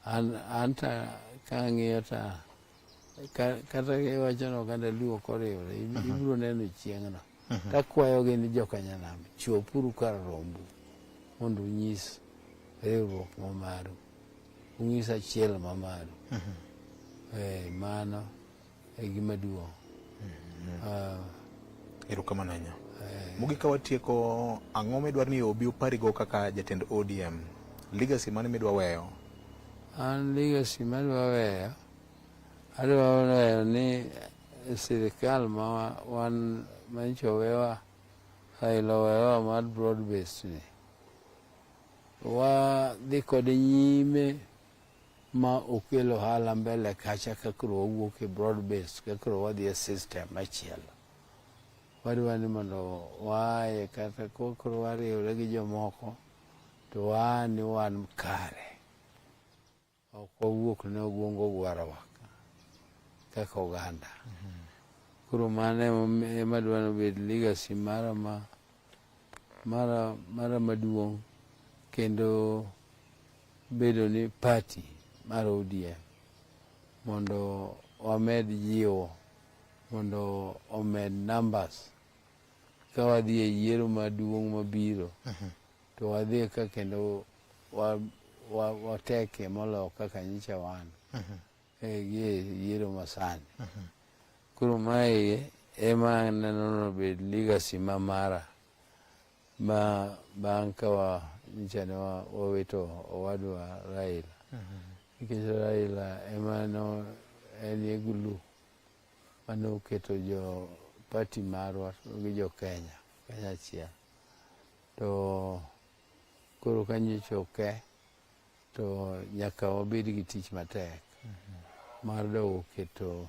an ta kang'iyo ta kata iwacho ni oganda Luo ok oriwore, ibiro neno chieng'no. Takwayogi ni jokanyanam, chopuru kar rombu mondo unyis riwruok ma maru, unyis achiel ma maru. Mano e gima duong'. Erokamano ahinya. Mogik ka watieko, ang'o midwaro ni obi oparigo kaka jatend ODM? Legacy mane midwa weyo? An legacy madwa weyo, adwa weyo ni sirikal ma wan manyicho owewa, Raila owewa mar broad based ni, wadhi kode nyime ma okel ohala mbele kacha ka koro wawuok e broad based ka koro wadhi e system machielo. Wadwa ni mondo waaye kata koro wariwre gi jomoko to waa ni wan kare. Ok wawuok ne obwongo gwarowa kaka oganda. Koro mano ema dwa ni obed legacy mara mara maduong' kendo bedo ni party mar ODM mondo wamed jiwo mondo omed numbers ka wadhi e yiero maduong' mabiro to wadhi ka kendo watekie moloyo kaka nyicha wan gi e yiero masani. Koro mae ema aneno ni obed legacy ma mara ma bang' ka nyicha ne wawito owadwa Raila. Nikech Raila ema no en e glue mane oketo jo party marwa gi jo Kenya kanyachiel. To koro ka nyocha oke to nyaka wabed gi tich matek mar dogo keto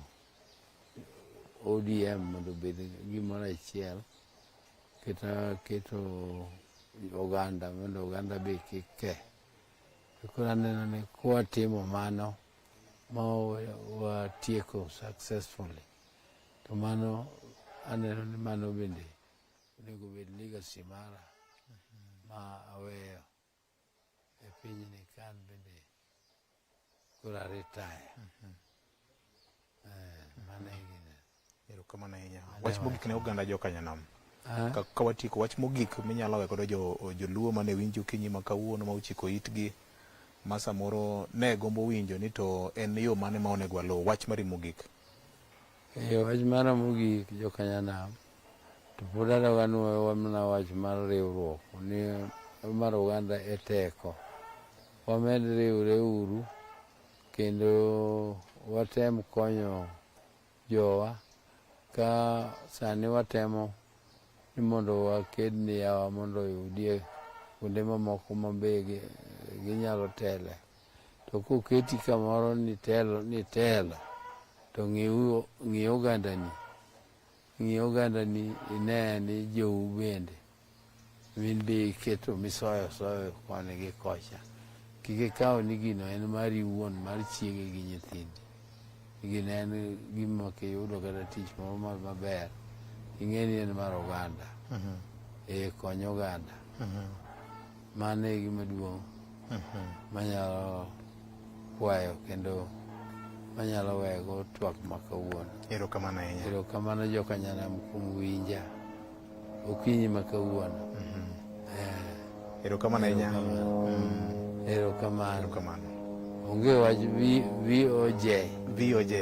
ODM mondo obed gimoro achiel kata keto oganda mondo oganda be kik ke. Koro aneno ni kwatimo mano ma watieko successfully to mano aneno ni mano bende onego bed legacy mara ma aweyo e pinyni ka an bende koro a retire. Mano e gine. Erokamano ahinya. Wach mogik ne oganda jokanyanam. Ka, ka watieko wach mogik minyalo we godo jo joluo mane winjo okinyi ma kawuono ma ochiko itgi ma samoro ne gombo winjo ni to en yo mane ma onego waluw, wach mari mogik. E wach mara mogik jokanyanam to pod adog anuoyo mana wach mar riwruok ni mar oganda e teko. Wamed riwre uru kendo watem konyo jowa ka sani watemo ni mondo waked ni yawa mondo oyudie kuonde mamoko ma be ginyalo tele. To koketi kamoro ni telo ni telo to ng'i ogandani ng'i ogandani ine ni jou bende min be iketo misoyo soyo koni gi kocha. Kik ikaw ni gino en mari iwuon mar chiegi gi nyithindi. Gino en gima kiyudo kata tich moro maber, ing'e ni en mar oganda. E kony oganda. Mano e gima duong' manyalo kwayo kendo manyalo wego twak ma kawuono. Erokamano ahinya. Erokamano joka Nyanam kuom winja okinyi ma kawuono. Erokamano ahinya. Erokamano. Erokamano. Onge wach VOJ. VOJ.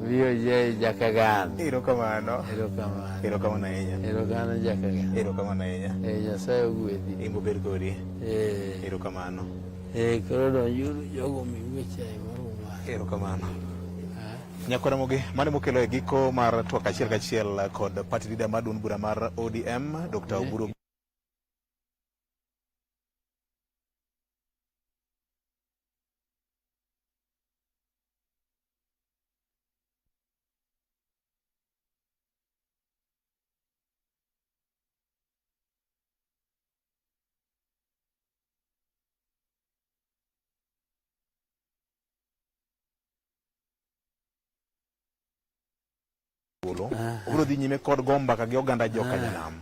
VOJ Jakagan. Erokamano. Erokamano. Erokamano ahinya. Erokamano Jakagan. Erokamano ahinya. Eh, Nyasaye ogwedhi. Imbo ber kodi. Eh. Erokamano. Eh, koro donjuru jogo miwe chai moro. Erokamano. Nyakwara Ramogi, mano mokelo e giko mar twak achiel kachiel kod party leader mar duond bura mar ODM, Dr. Oburu thuolo obiro dhi nyime kod go mbaka gi oganda joka nyanam.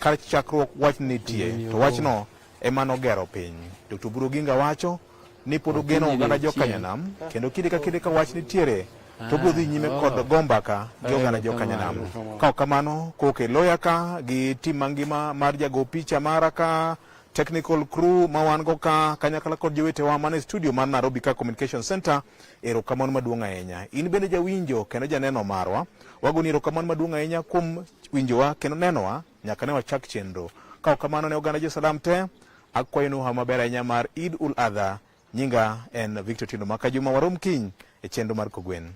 Kar chakruok wach nitie, to wachno ema nogero piny. Dr. Oburu Oginga wacho ni pod ogeno oganda joka nyanam kendo kinde ka kinde ka wach nitiere to obiro dhi nyime kod go mbaka gi oganda joka nyanam. Ka ok kamano, koke loya ka gi tim mangima mar jago picha mara ka technical crew ma wan go ka kanyakla kod jowetewa man e studio mar Nairobi ka Communication Center, erokamano maduong' ahinya. In bende jawinjo kendo janeno marwa, wagoni erokamano maduong' ahinya kuom winjowa kendo nenowa nyaka ne wachak chenro. Ka ok kamano ne oganda jo-Salam te, akwayo ni uhaw maber ahinya mar Eid ul Adha. Nyinga en Victor Tindo Makajuma, warom kiny e chenro mar Kogwen.